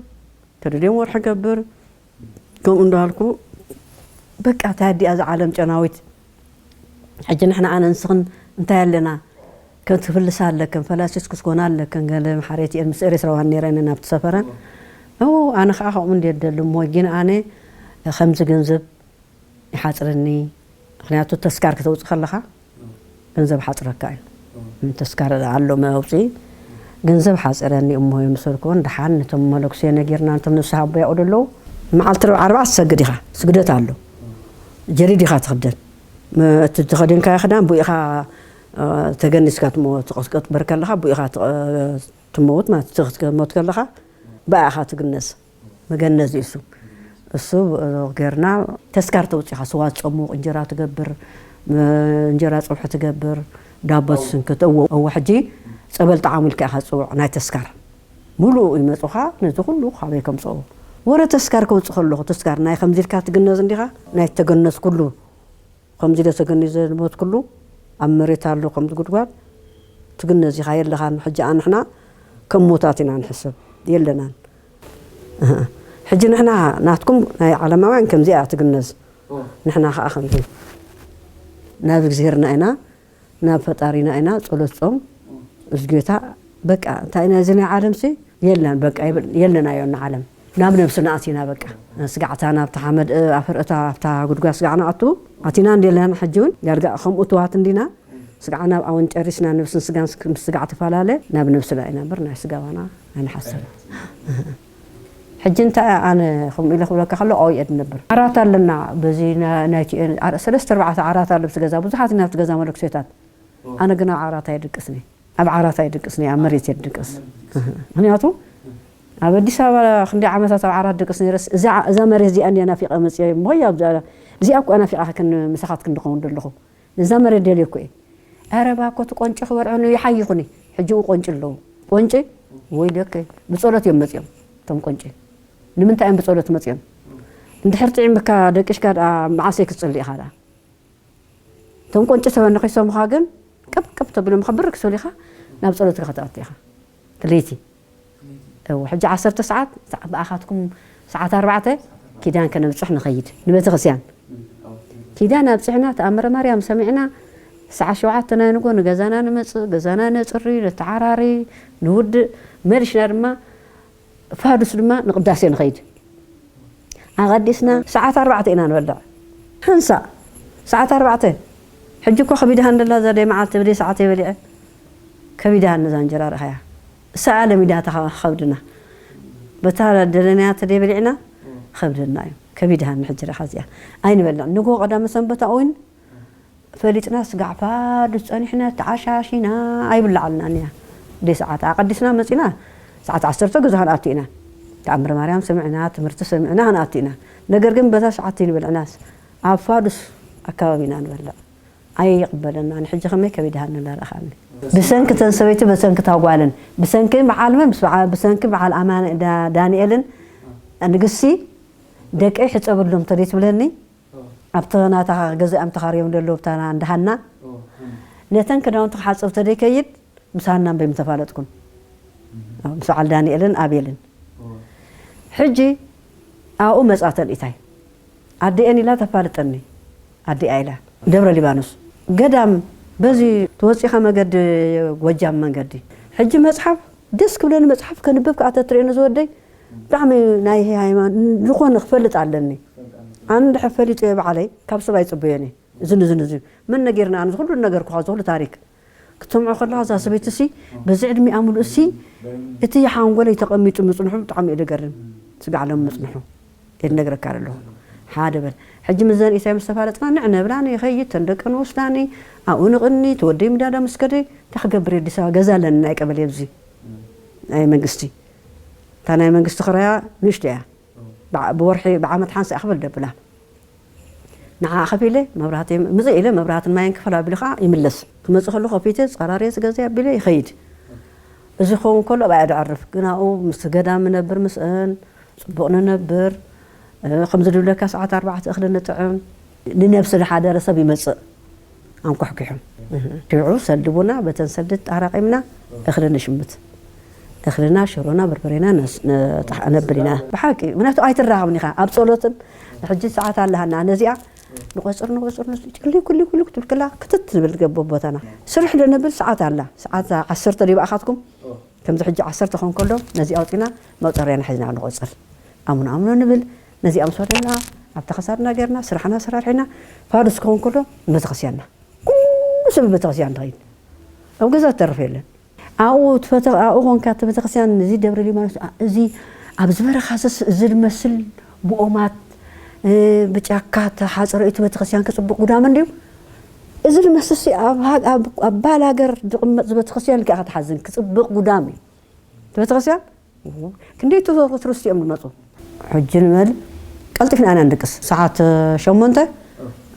ተደልዮም ወርሒ ገብር። ከምኡ እንዳልኩ በቃ፣ እንታይ ኣዲኣ እዛ ዓለም ጨናዊት። ሕጂ ንሕና ኣነ ንስኽን እንታይ ኣለና? ከም ትፍልሳ ኣለከን፣ ፈላሲስ ክትኮና ኣለከን፣ ገለ መሓሬት እየን ምስ ኤርትራውያን ነይረን ናብቲ ሰፈረን። እው፣ ኣነ ከዓ ከምኡ እንድየ ደሊ እሞ፣ ግን ኣነ ከምዚ ገንዘብ ይሓፅረኒ። ምኽንያቱ ተስካር ከተውፅእ ከለኻ ገንዘብ ሓፅረካ እዩ። ተስካር ኣሎ መውፅኢ። ገንዘብ ሓፅረኒ እሞ፣ የምሰልኩዎን ደሓን ነቶም መለኩሴ ነጊርና፣ ነቶም ንስሓ ኣቦ ያቑ ደለዉ፣ መዓልቲ ርብዓ ኣርባዓ ትሰግድ ኢኻ፣ ስግደት ኣሎ። ጀዲድ ኢኻ ትኽደን። መ-፣ እቲ ተኸዲንካዮ ክዳን ብኡ ኢኻ፣ እ፣ ተገኒስካ ትሞ-፣ ትቕጥቀጥ በር ከለኻ፣ ብኡ ኢኻ ትቕ-፣ ትመውት ማለት፣ ትኽ-፣ ትሞት ከለኻ፣ ብኣ ኢኻ ትግነዝ። መገነዚ እሱ። እሱ፣ እ፣ ጌርና ተስካር ተውፂኻ፣ ስዋ ትፀሙቕ፣ እንጀራ ትገብር፣ ም-፣ እንጀራ ፀብሒ ትገብር፣ ዳቦ ትስንክት። እዎ፣ እዎ፣ ሕጂ ፀበል ጣዕሙ ኢልካ ኢኻ ትፅውዕ፣ ናይ ተስካር። ሙሉእ ይመፁኻ፣ ነዚ ኩሉ ካበይ ከምፅኦ። ወረ ተስካር ከውፅእ ከለኹ፣ ተስካር ናይ ከምዚ ኢልካ ትግነዝ እንዲኻ፣ ናይ ተገነዝ ኩሉ ከምዚ ኢለ ተገኒዘ ዝሞትኩሉ ኣብ መሬት ኣሎ ከምዚ ጉድጓድ ትግነዝ ኢኻ የለኻን። ሕጂ ኣንሕና ከም ሞታት ኢና ንሕሰብ፣ የለናን። እህ። ሕጂ ንሕና ናትኩም ናይ ዓለማውያን ከምዚኣ ትግነዝ። ንሕና ኸዓ ከምዚ ናብ እግዚኣብሄርና ኢና፣ ናብ ፈጣሪና ኢና ጸሎት ጾም። እዚ ጌታ በቃ እንታይ ኢና እዚ ናይ ዓለምሲ የለን በቃ ይብል፣ የለናዮ ንዓለም። ናብ ነብስና ኣቲና በቃ። ስጋዕታ ናብታ ሓመድ፣ እ፣ ኣፈር እታ ኣብታ ጉድጓድ ስጋዕ ንኣቱ ኣቲና እንዴለን ሕጂ እውን ዳርጋ ከምኡ እትዋት እንዲና። ስጋዕ ናብ ኣውን ጨሪስና ነብስን ስጋን ምስ ስጋዕ ትፈላለ ናብ ነብስና ኢና እምበር ናይ ስጋባና ኣይንሓስብ። ሕጂ እንታይ ኣነ ከምኡ ኢለ ክብለካ ከሎ ኣብኡ እየ ዝነብር። ዓራት ኣለና በዚ ና-፣ ናይቲ፣ አ-፣ ሰለስተ ኣርባዕተ ዓራት ኣሎ ኣብቲ ገዛ። ብዙሓት ኢና ኣብቲ ገዛ መለክሴታት። ኣነ ግን ኣብ ዓራት ኣይድቅስኒ። ኣብ ዓራት ኣይድቅስኒ፣ ኣብ መሬት እየ ዝድቅስ። ምኽንያቱ ኣብ ኣዲስ ኣበባ ክንደይ ዓመታት ኣብ ዓራት ድቅስ ነይረስ፣ እዛ፣ እዛ መሬት እዚኣ እንድያ ናፊቐ መፅየ። እሞይ ኣብዛ፣ እዚኣ እኮ ናፊቓ ክን-፣ ምሳኻት ክንድኸውን ዘለኹ። ነዛ መሬት ደልየ እኮ እየ። ኧረ እባ እኮ እቲ ቆንጪ ክበልዑ ይሓይኹኒ። ሕጂ እውን ቆንጪ ኣለዉ። ቆንጪ? ወይለከ። ብጸሎት እዮም መፅዮም፣ እቶም ቆንጪ። ንምንታይ እዮም ብጸሎት መፅዮም? እንድሕር ጥዒምካ ደቂሽካ ደኣ መዓሰይ ክትጽሊ ኢኻ ደኣ? እቶም ቆንጪ ተበ-፣ ንኺሶምኻ ግን ቅብ ቅብ ተብሎምኻ ብርክ ሰሊኻ ናብ ጸሎትካ ክትኣቱ ኢኻ። እቲ ለይቲ። እወ፣ ሕጂ ዓሰርተ ሰዓት፣ ሰዓ-፣ ብኣኻትኩም ሰዓት ኣርባዕተ ኪዳን ከነብጽሕ ንኸይድ። ንቤተ ክርስቲያን። ኪዳን ኣብጽሕና፣ ተኣምረ ማርያም ሰሚዕና፣ ሰዓት ሸውዓተ ናይ ንጎ ንገዛና ንመጽእ፣ ገዛና ነጽሪ፣ ነተዓራሪ፣ ንውድእ፣ መሊሽና ድማ ፋዱስ ድማ ንቅዳሴ ንኸይድ። ኣቐዲስና ሰዓት ኣርባዕተ ኢና ንበልዕ። ሓንሳእ ሰዓት ኣርባዕተ። ሕጂ እኮ ከቢድሃን ደላ እዛ ደይ መዓልቲ ብደይ ሰዓተይ በሊዐ። ከቢድሃን ነዛ እንጀራ ረኻያ። እሳ ለሚዳ እታ ከብድና። በታ ደለናያ ተደይ በሊዕና ከብድና እዩ። ከቢድሃን ሕጂ ረኻ እዚኣ። ኣይንበልዕን። ንግሆ ቀዳመ ሰንበት እውን ፈሊጥና ስጋዕ ፋዱስ ጸኒሕና ተዓሻሺና ኣይብላዓልናን እያ። ደይ ሰዓት ኣቐዲስና መጺና ሰዓት ዓሰርተ ገዛኻ ንኣቱ ኢና። ተኣምረ ማርያም ሰሚዕና፣ ትምህርቲ ሰሚዕና ክንኣቱ ኢና። ነገር ግን በዛ ሰዓት ይንበልዕናስ ኣብ ፋዱስ ኣካባቢ ኢና ንበልዕ። ኣይቕበለናን። ሕጂ ከመይ ከቢድሃኒ እንዳረኣኻኒ። ብሰንኪ ተን ሰበይቲ፣ ብሰንኪ እታ ጓልን፣ ብሰንኪ በዓል መን፣ ምስ በዓ-፣ ብሰንኪ በዓል ኣማን ዳ-፣ ዳንኤልን ንግስቲ ደቀይ ሕጸብሎም ተደይ ትብለኒ። ኣብቲ ናታ ገዛኦም ተኻርዮም ደለዉ ብታና እንዳ ሃና። ነተን ክዳውንቲ ክሓጽብ ተደይ ከይድ ምስ ሃና እምበይ ምተፋለጥኩን። ምስ በዓል ዳንኤልን ኣቤልን። ሕጂ ኣብኡ መጻተን ኢታይ። ኣዲኤን ኢላ ተፋልጠኒ። ኣዲኣ ኢላ። ደብረ ሊባኖስ። ገዳም በዚ ተወጺኻ መገዲ ጎጃም መንገዲ። ሕጂ መጽሓፍ ደስ ክብለኒ መጽሓፍ ከንብብ ከኣ ተትርእየኒ ዝወደይ ብጣዕሚ ናይ ሃይማኖት ዝኾነ ክፈልጥ ኣለኒ። ኣነ እንድሕር ፈሊጠዮ ባዕለይ ካብ ሰብ ኣይጽበዮን እየ። እዝን እዝን እዝን። መን ነጊርና ኣነ ዝኹሉ ነገርኩኻ ዝኹሉ ታሪክ። ክትሰምዖ ከለኻ እዛ ሰበይቲ ሲ በዚ ዕድሚኣ ሙሉእ ሲ እቲ ሓንጎለይ ተቐሚጡ ምጽንሑ ብጣዕሚ እዩ ደገርም። ስጋዕ ሎም ምጽንሑ እየ ዝነግረካ ኣለኹ። ሓደ በል። ሕጂ ምስ ዘንኢታይ ምስ ተፋለጥና ንዕነ ብላኒ ይኸይድ፣ ተን ደቀን ወስዳኒ፣ ኣብኡ ንቕኒ፣ ተወደይ ምዳዳ ምስ ከደ፣ እንታይ ክገብር እየ ኣዲስ ኣበባ ገዛ ኣለኒ ናይ ቀበሌ ኣብዚ ናይ መንግስቲ። እታ ናይ መንግስቲ ክራያ ንእሽቶ እያ። ብዓ-፣ ብወርሒ፣ ብዓመት ሓንሳ እያ ክፈል ደብላ። ንዓ ከፊለ መብራህቲ ምጽእ ኢለ መብራህትን ማይን ክፈል ኣቢሉ ከዓ ይምለስ። ክመጽእ ከሎ ከፊተ ጸራርየ ዝገዘ ኣቢለ ይኸይድ። እዚ ክኸውን ከሎ ኣብኣ እየ ድዕርፍ። ግን ኣብኡ ምስ ገዳም ንነብር ምስአን፣ ጽቡቕ ንነብር። እ፣ ከምዚ ድብለካ ሰዓት ኣርባዕተ እኽሊ ንጥዕም። ንነብሲ ዝሓደረ ሰብ ይመጽእ። ኣንኳሕኲሖም። ሽዑ ሰልድቡና፣ በተን ሰልዲ ተጣራቒምና እኽሊ ንሽምት። እኽልና፣ ሽሮና፣ በርበሬና ነስ-፣ ነጥሕ-፣ ነብል ኢና። ብሓቂ፣ ምክንያቱ ኣይትራኸብን ኢኻ። ኣብ ጸሎትን ሕጂ ሰዓት ኣለሃና። ነዚኣ ንቆጽር፣ ንቆጽር፣ ንቆጽር፣ ክሊ፣ ክሊ፣ ክሊ ክትብል ከላ ክትት ንብል ገቦ ቦታና። ስርሕ ዶ ነብል ሰዓት ኣላ። ሰዓት ዓሰርተ ድዩ ብኣኻትኩም? ከምዚ ሕጂ ዓሰርተ ክኾን ከሎ ነዚ ኣውጺና መቁጸርያና ሒዝና ንቆጽር። ኣሙን ኣሙን ንብል። ነዚኣ ምስ ወደና ኣብታ ከሳድና ጌርና ስራሕና ሰራርሒና ፋዱስ ክኾን ከሎ ንቤተክርስትያንና። ኩሉ ሰብ ቤተክርስትያን ንኸይድ። ኣብ ገዛ ዝተርፍ የለን። ኣብኡ ትፈተ-፣ ኣብኡ ኾንካ እቲ ቤተክርስትያን እዚ ደብረ ሊባኖስ፣ ኣ-፣ እዚ ኣብ ዝበረኻ ዘስ-፣ እዚ ዝመስል ብኦማት፣ እ፣ ብጫካ ተሓጽረ እቲ ቤተክርስትያን ክጽብቕ ጉዳም እንድዩ። እዚ ዝመስል ሲ ኣብ ሃ-፣ ኣብ፣ ኣብ ባል ሃገር ዝቕመጥ ቤተክርስትያን ልክዕ ክትሓዝን ክጽብቕ ጉዳም እዩ። እቲ ቤተክርስትያን እሁ፣ ክንደይ ትሩ-፣ ቱሪስት እዮም ዝመጹ። ሕጂ ንበል ቀልጢፍና ኢና ንድቅስ። ሰዓት ሸሞንተ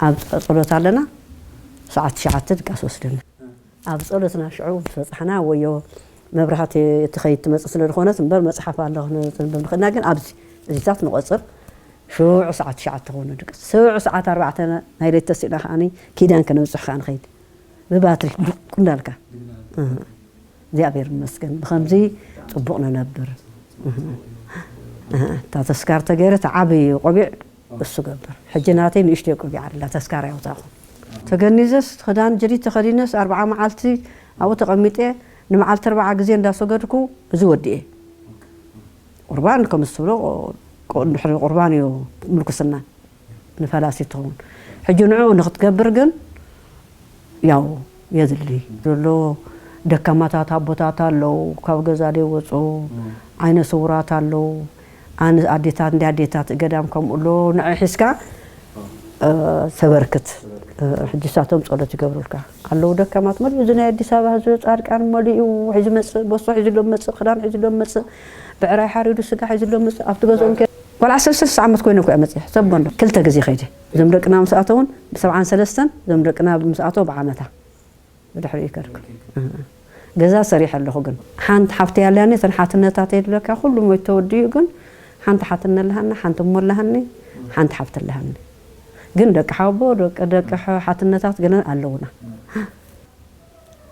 ኣብ ጸ-፣ ጸሎት ኣለና። ሰዓት ትሽዓተ ድቃስ ወስደና። ኣብ ጸሎትና ሽዑ ምስ በጻሕና ወዮ መብራህቲ ትኸይድ ትመጽእ ስለ ዝኾነት እምበር መጽሓፍ ኣሎ ክነንብብ ንኽእልና፣ ግን ኣብዚ እዚታት ንቆጽር። ሽዑ ሰዓት ትሽዓተ ክኾን ንድቅስ። ሽዑ ሰዓት ኣርባዕተ ናይ ለይቲ ተሲእና ከኣኒ ኪዳን ከነብጽሕ ከኣ ንኸይድ። ብባትሪ ዱቅ እንዳልካ። እህ። እግዚኣብሔር ይመስገን። ብኸምዚ ጽቡቕ ንነብር። እህ። እህ። እታ ተስካር ተገይረ፣ እቲ ዓቢ ቆቢዕ እሱ ገብር። ሕጂ ናተይ ንእሽተይ ቆቢዕ ኣላ፣ ተስካር ኣይወጻኹ። ተገኒዘስ፣ ክዳን ጀዲድ ተኸዲነስ፣ ኣርብዓ መዓልቲ ኣብኡ ተቐሚጠ፣ ንመዓልቲ ኣርብዓ ግዜ እንዳሰገድኩ፣ እዚ ወዲኤ። ቁርባን ከም እትብሎ፣ ቁ-፣ ድሕሪ ቁርባን እዩ ምልኩስና ንፈላሲ ትኸውን። ሕጂ ንዕኡ ንክትገብር ግን ያው የድሊ። ዘሎ ደካማታት ኣቦታት ኣለዉ፣ ካብ ገዛ ዘይወፁ፣ ዓይነ ስውራት ኣለዉ። ኣነ ኣዴታት፣ እንዲ ኣዴታት ገዳም ከምኡ ኣሎ፣ ንዐ ሒዝካ፣ እ፣ ተበርክት። እ፣ ሕጂ ሳቶም ጸሎት ይገብሩልካ ኣለዉ። ደካማት መሊኡ፣ እዚ ናይ ኣዲስ ኣበባ ህዝቢ ጻድቃን መሊኡ፣ ሒዙ መጽእ፣ በሶ ሒዙሎም መጽእ፣ ክዳን ሒዙሎም መጽእ፣ ብዕራይ ሓሪዱ ስጋ ሒዙሎም መጽእ፣ ኣብቲ ገዝኦም ከ-፣ ቆልዓ ሰለስተ ዓመት ኮይነ እኮ እየ መጽእ፣ ሕሰቦ እንዶ። ክልተ ግዜ ከይደ። እዞም ደቅና ምስ ኣተውን ብሰብዓን ሰለስተን፣ እዞም ደቅና ምስ ኣተው ብዓመታ። ብድሕሪኡ ይከድኩ። ገዛ ሰሪሐ ኣለኹ፣ ግን ሓንቲ ሓፍተይ ኣላኒ፣ እተን ሓትነታተይ ድለካ ኩሉ ሞይቱ ተወዲኡ፣ ግን ሓንቲ ሓትነ ኣለሃኒ፣ ሓንቲ እሞ ኣለሃኒ፣ ሓንቲ ሓፍቲ ኣለሃኒ። ግን ደቂ ሓቦ፣ ደቂ፣ ደቂ ሓ-፣ ሓትነታት ገለ ኣለውና።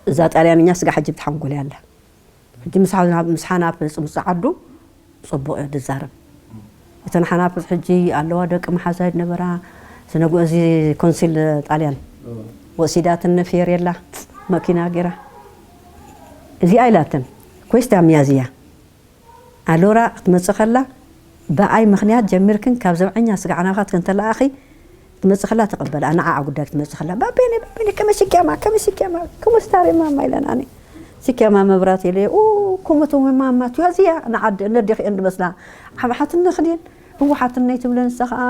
እዛ ጣልያንኛ ስጋ ሕጂ ብቲ ሓንጎለይ ኣላ። ሕጂ ምስ ሓ-፣ ምስ ሓናፍጽ፣ ምስ ዓዱ ጽቡቕ እየ ዝዛረብ። እተን ሓናፍጽ ሕጂ ኣለዋ፣ ደቂ መሓዛይ ዝነበራ፣ ስነጉ-፣ እዚ ኮንሲል ጣልያን ወሲዳትን ፌሬላ መኪና ገይራ። እዚኣ ኢላተን፣ ኩዌስታ ሚያዝያ። ኣሎራ ክትመጽእ ከላ፣ ብኣይ ምኽንያት ጀሚርክን ካብ ዘብዐኛ ስጋዕ ናብኻትክን ተለኣኺ ክትመጽእ ከላ ተቐበላ። ንዓኣ ጉዳይ ክትመጽእ ከላ፣ "ባቤኔ፣ ባቤኔ፣ ከመ ሲኪያማ፣ ከመ ሲኪያማ፣ ከመ ስታሬ ማማ?" ኢለን ኣነ። "ሲኪያማ መብራት?" ኢለ፣ "ኡ፣ ከመ ቱ ማማ፣ ቱ ያዚያ?" ንዓድ-፣ ነዴኺ እየን ዝመስላ። ዓብ ሓትነ ክድየን፣ እዎ ሓትነይ ትብለን፣ ንሳ ኸኣ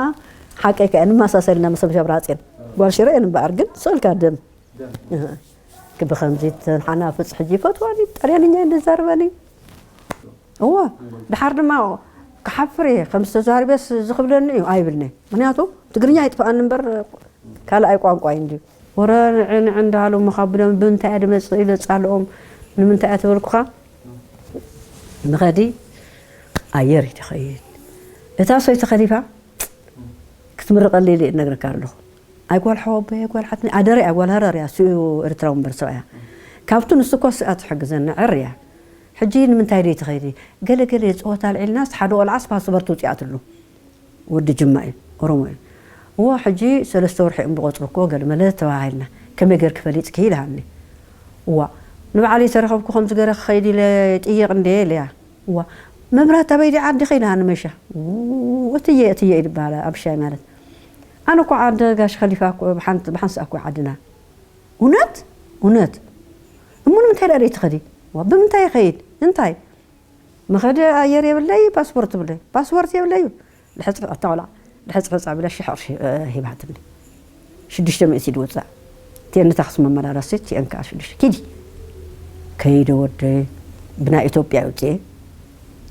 ሓቀይ ከኣ ንመሳሰልና፣ መሰብ ሸብራጽየን። ጓል ሽረ እየን እምበኣር፣ ግን ስእልካ ደም። እህ። ብኸምዚ ተን ሓናፍጽ ሕጂ ይፈትዋኒ፣ ጣልያንኛ እየን ዝዛርበኒ። እወ፣ ድሓር ድማ ክሓፍር እየ፣ ከም ዝተዛሪበስ ዝኽብለኒ እዩ ኣይብልኒ። ምኽንያቱ ትግርኛ ኣይጥፍኣኒ እምበር ካልኣይ ቋንቋ እዩ እንድዩ። ወረ ንዕ-፣ ንዕ እንዳሃለዉ መኻብሎም ብምንታይ እየ ድመጽእ ኢለ ጻልኦም፣ ንምንታይ እየ ተበልኩኻ? ንኸዲ ኣየር እዩ ትኸይድ። እታ ሰይቲ ከሊፋ ክትምርቐለይ ኢለ እነግረካ ኣለኹ። ኣይ ጓል ሓወቦይ፣ ኣይ ጓል ሓትነይ፣ ኣደረይ፣ ኣይ ጓል ሃረር እያ፣ እሱ ኤርትራዊ እምበር ሰብኣያ። ካብቱ ንሱ እኮ ስኣ ትሕግዘኒ፣ ዕር እያ። ሕጂ ንምንታይ ደይ ትኸይዲ? ገለ ገለ ጸወታ ኣልዒልናስ፣ ሓደ ቆልዓስ ፓስፖርት ውጽኣትሉ። ወዲ ጅማ እዩ፣ ኦሮሞ እዩ። እዎ፣ ሕጂ ሰለስተ ወርሒ እዮም ዝቖጽሩ እኮ፣ ገለ መለ ተባሂልና። ከመይ ጌርኪ ፈሊጥኪ? ኢላሃኒ። እዋ፣ ንባዕለይ ተረኸብኩ፣ ከምዚ ገይረ ክኸይድ ኢለ ጥይቕ እንደ ኢለያ። እዋ፣ መብራት ኣበይ ድዩ ዓዲ ኸይዳ ንመሻ? ው-፣ እትዬ፣ እትዬ እዩ ዝበሃል ኣብሻይ ማለት። ኣነ እኮ ዓዲ ጋሽ ኸሊፋ እኮ ብሓንቲ፣ ብሓንሳእ እኮ ዓድና። እውነት? እውነት። እሞ ንምንታይ ደኣ ደይ ትኸዲ? ዋ፣ ብምንታይ ይኸይድ? እንታይ? መኸዲ ኣየር የብለይ፣ ፓስፖርት የብለይ። ፓስፖርት የብለይ። ድሕጽ-፣ ኣታ ቆልዓ፣ ድሕጽ ሕጻ ብላ ሽሕ ቅርሺ፣ እ፣ ሂባትኒ። ሽዱሽተ ሚእቲ ድወጻእ። ቴን ታክሲ መመላለሲት፣ ቴን ከኣ ሽዱሽተ። ኪዲ። ከይደ ወደይ፣ ብናይ ኢትዮጵያ ኣውጽኤ።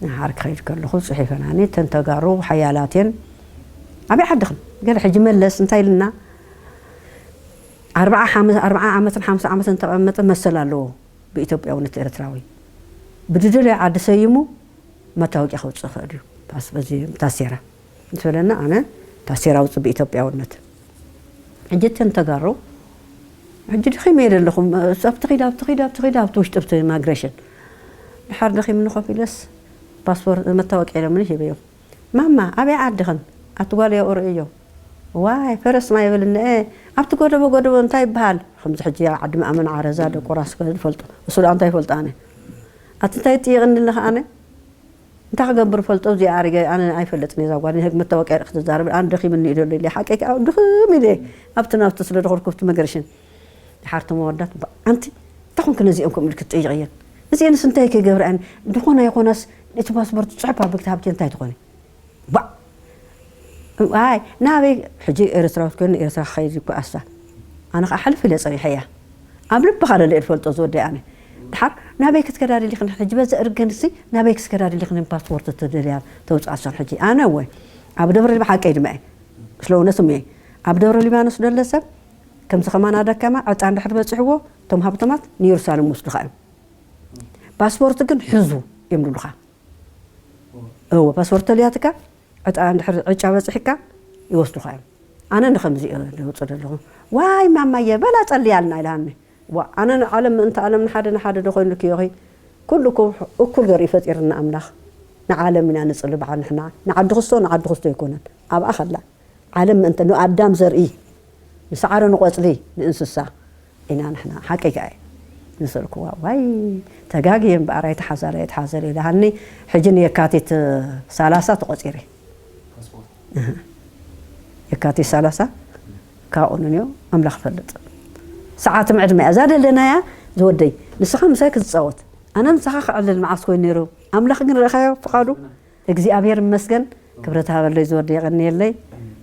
ንሓር ክኸይድ ከለኹ ጽሒፈናኒ፣ ተን ተጋሩ ሓያላት እየን። ኣበይ ዓድኽን? ገለ ሕጂ መለስ እንታይ ኢልና? ኣርብዓ ሓመ-፣ ኣርብዓ ዓመትን ሓምሳ ዓመትን ተቐመጠ መሰል ኣለዎ ብኢትዮጵያውነት ኤርትራዊ። ብድደለዮ ዓዲ ሰይሙ መታወቂያ ከውጽእ ይኽእል እዩ። ፓስ-፣ በዚ ታሴራ። ምስ በለና ኣነ ታሴራ ኣውጽእ ብኢትዮጵያውነት። ሕጂ እተን ተጋሩ ሕጂ ድኺም እየ ዘለኹም ኣብቲ ኺድ ኣብቲ ኺድ ኣብቲ ኺድ ኣብቲ ውሽጢ ኣብቲ ማግሬሽን ድሓር ደኺምኒ ኮፍ ኢለስ ፓስፖርት መታወቂያ ኢሎምኒ ሂበዮም። ማማ ኣበይ ዓድኽን? ኣቲ ጓል ያው ርእዮ። ዋይ ፈረስ ማይ ይብል እነአ ኣብቲ ጎደቦ ጎደቦ እንታይ ይበሃል? ከምዚ ሕጂ ኣብ ዓዲ ማእመን ዓረዛ ደቆራስ ዝፈልጦ እሱ ደኣ እንታይ ይፈልጦ ኣነ ኣቲ እንታይ ይጥይቕኒ ኣለኻ ኣነ እንታይ ክገብር ፈልጦ እዚኣ ኣሪገ ኣነ ኣይፈልጥን እዛ ጓል ህግ መታወቂያ ክትዛረብ ኣነ ደኺምኒ እዩ ዘሎ ኢለ ሓቀይ ከዓ ድኽም ኢለ ኣብቲ ናብቲ ስለ ደኸልኩ ኣብቲ መገርሽን ድሓር ተመወዳት ኣንቲ እንታይ ኮንክ ነዚኦም ከምኡ ኢልክ ትጥይቕ እየን እዚአንስ እንታይ ከይገብርአን ዝኾና ይኾናስ እቲ ፓስፖርት ፅሑፍ ኣብ ቤት ሃብቲ እንታይ ትኾነ ባዕ ኣይ ናበይ ሕጂ ኤርትራዊት ኮይኑ ኤርትራ ክኸይድ ይኮኣሳ ኣነ ከዓ ሕልፍ ኢለ ፀኒሐ እያ ኣብ ልብኻ ለለ ዝፈልጦ ዝወደይ ኣነ ድሓር ናበይ ክትከዳ ደሊኽን ሕጂ በዚ እርገንሲ ናበይ ክትከዳ ደሊኽን ፓስፖርት ተደልያ ተውፅኣሰን ሕጂ ኣነ እወ ኣብ ደብረ ሊባ ሓቀይ ድማ እየ ስለ እውነት እየ ኣብ ደብረ ሊባኖስ ደለ ሰብ ከምዚ ከማና ደካማ ዕጣ እንድሕር በፂሕዎ እቶም ሃብተማት ንየሩሳሌም ወስዱኻ እዮም ፓስፖርት ግን ሕዙ እዮም ዝብሉኻ እወ ፓስፖርት ተልያትካ ዕጣ እንድሕር ዕጫ በፂሕካ ይወስዱኻ እዮም ኣነ ንከምዚ እየ ዝውፅእ ዘለኹ ዋይ ማማየ በላ ፀልያልና ኢላኒ ዋ ኣነ ንዓለም ምእንቲ ዓለም ንሓደ ንሓደ ዶ ኮይኑልኪ ኢኺ ኩሉ እኮ እኩል ዘርኢ ፈጢርና ኣምላኽ ንዓለም ኢና ንፅሊ በዓል ንሕና ንዓዲ ክስቶ ንዓዲ ክስቶ ኣይኮነን ኣብኣ ከላ ዓለም ምእንቲ ንኣዳም ዘርኢ ንሰዓረ ንቆፅሊ ንእንስሳ ኢና ንሕና ሓቂ ከኣ ንስልክዋ ዋይ ተጋግየ እምበኣር ኣይተሓዛለ ኣይተሓዘለ ኢላሃኒ ሕጂ ንየካቲት ሰላሳ ተቆፂረ የካቲት ሰላሳ ካብኡ ንንዮ ኣምላኽ ፈልጥ ሰዓት ምዕድመ እያ እዛ ደለናያ ዝወደይ ንስኻ ምሳይ ክትፃወት ኣነ ምሳኻ ክዕልል መዓስ ኮይኑ ነይሩ ኣምላኽ ግን ረእኻዮ ፍቓዱ እግዚኣብሔር ይመስገን ክብረት ሃበለይ ዝወደይ የቐንየለይ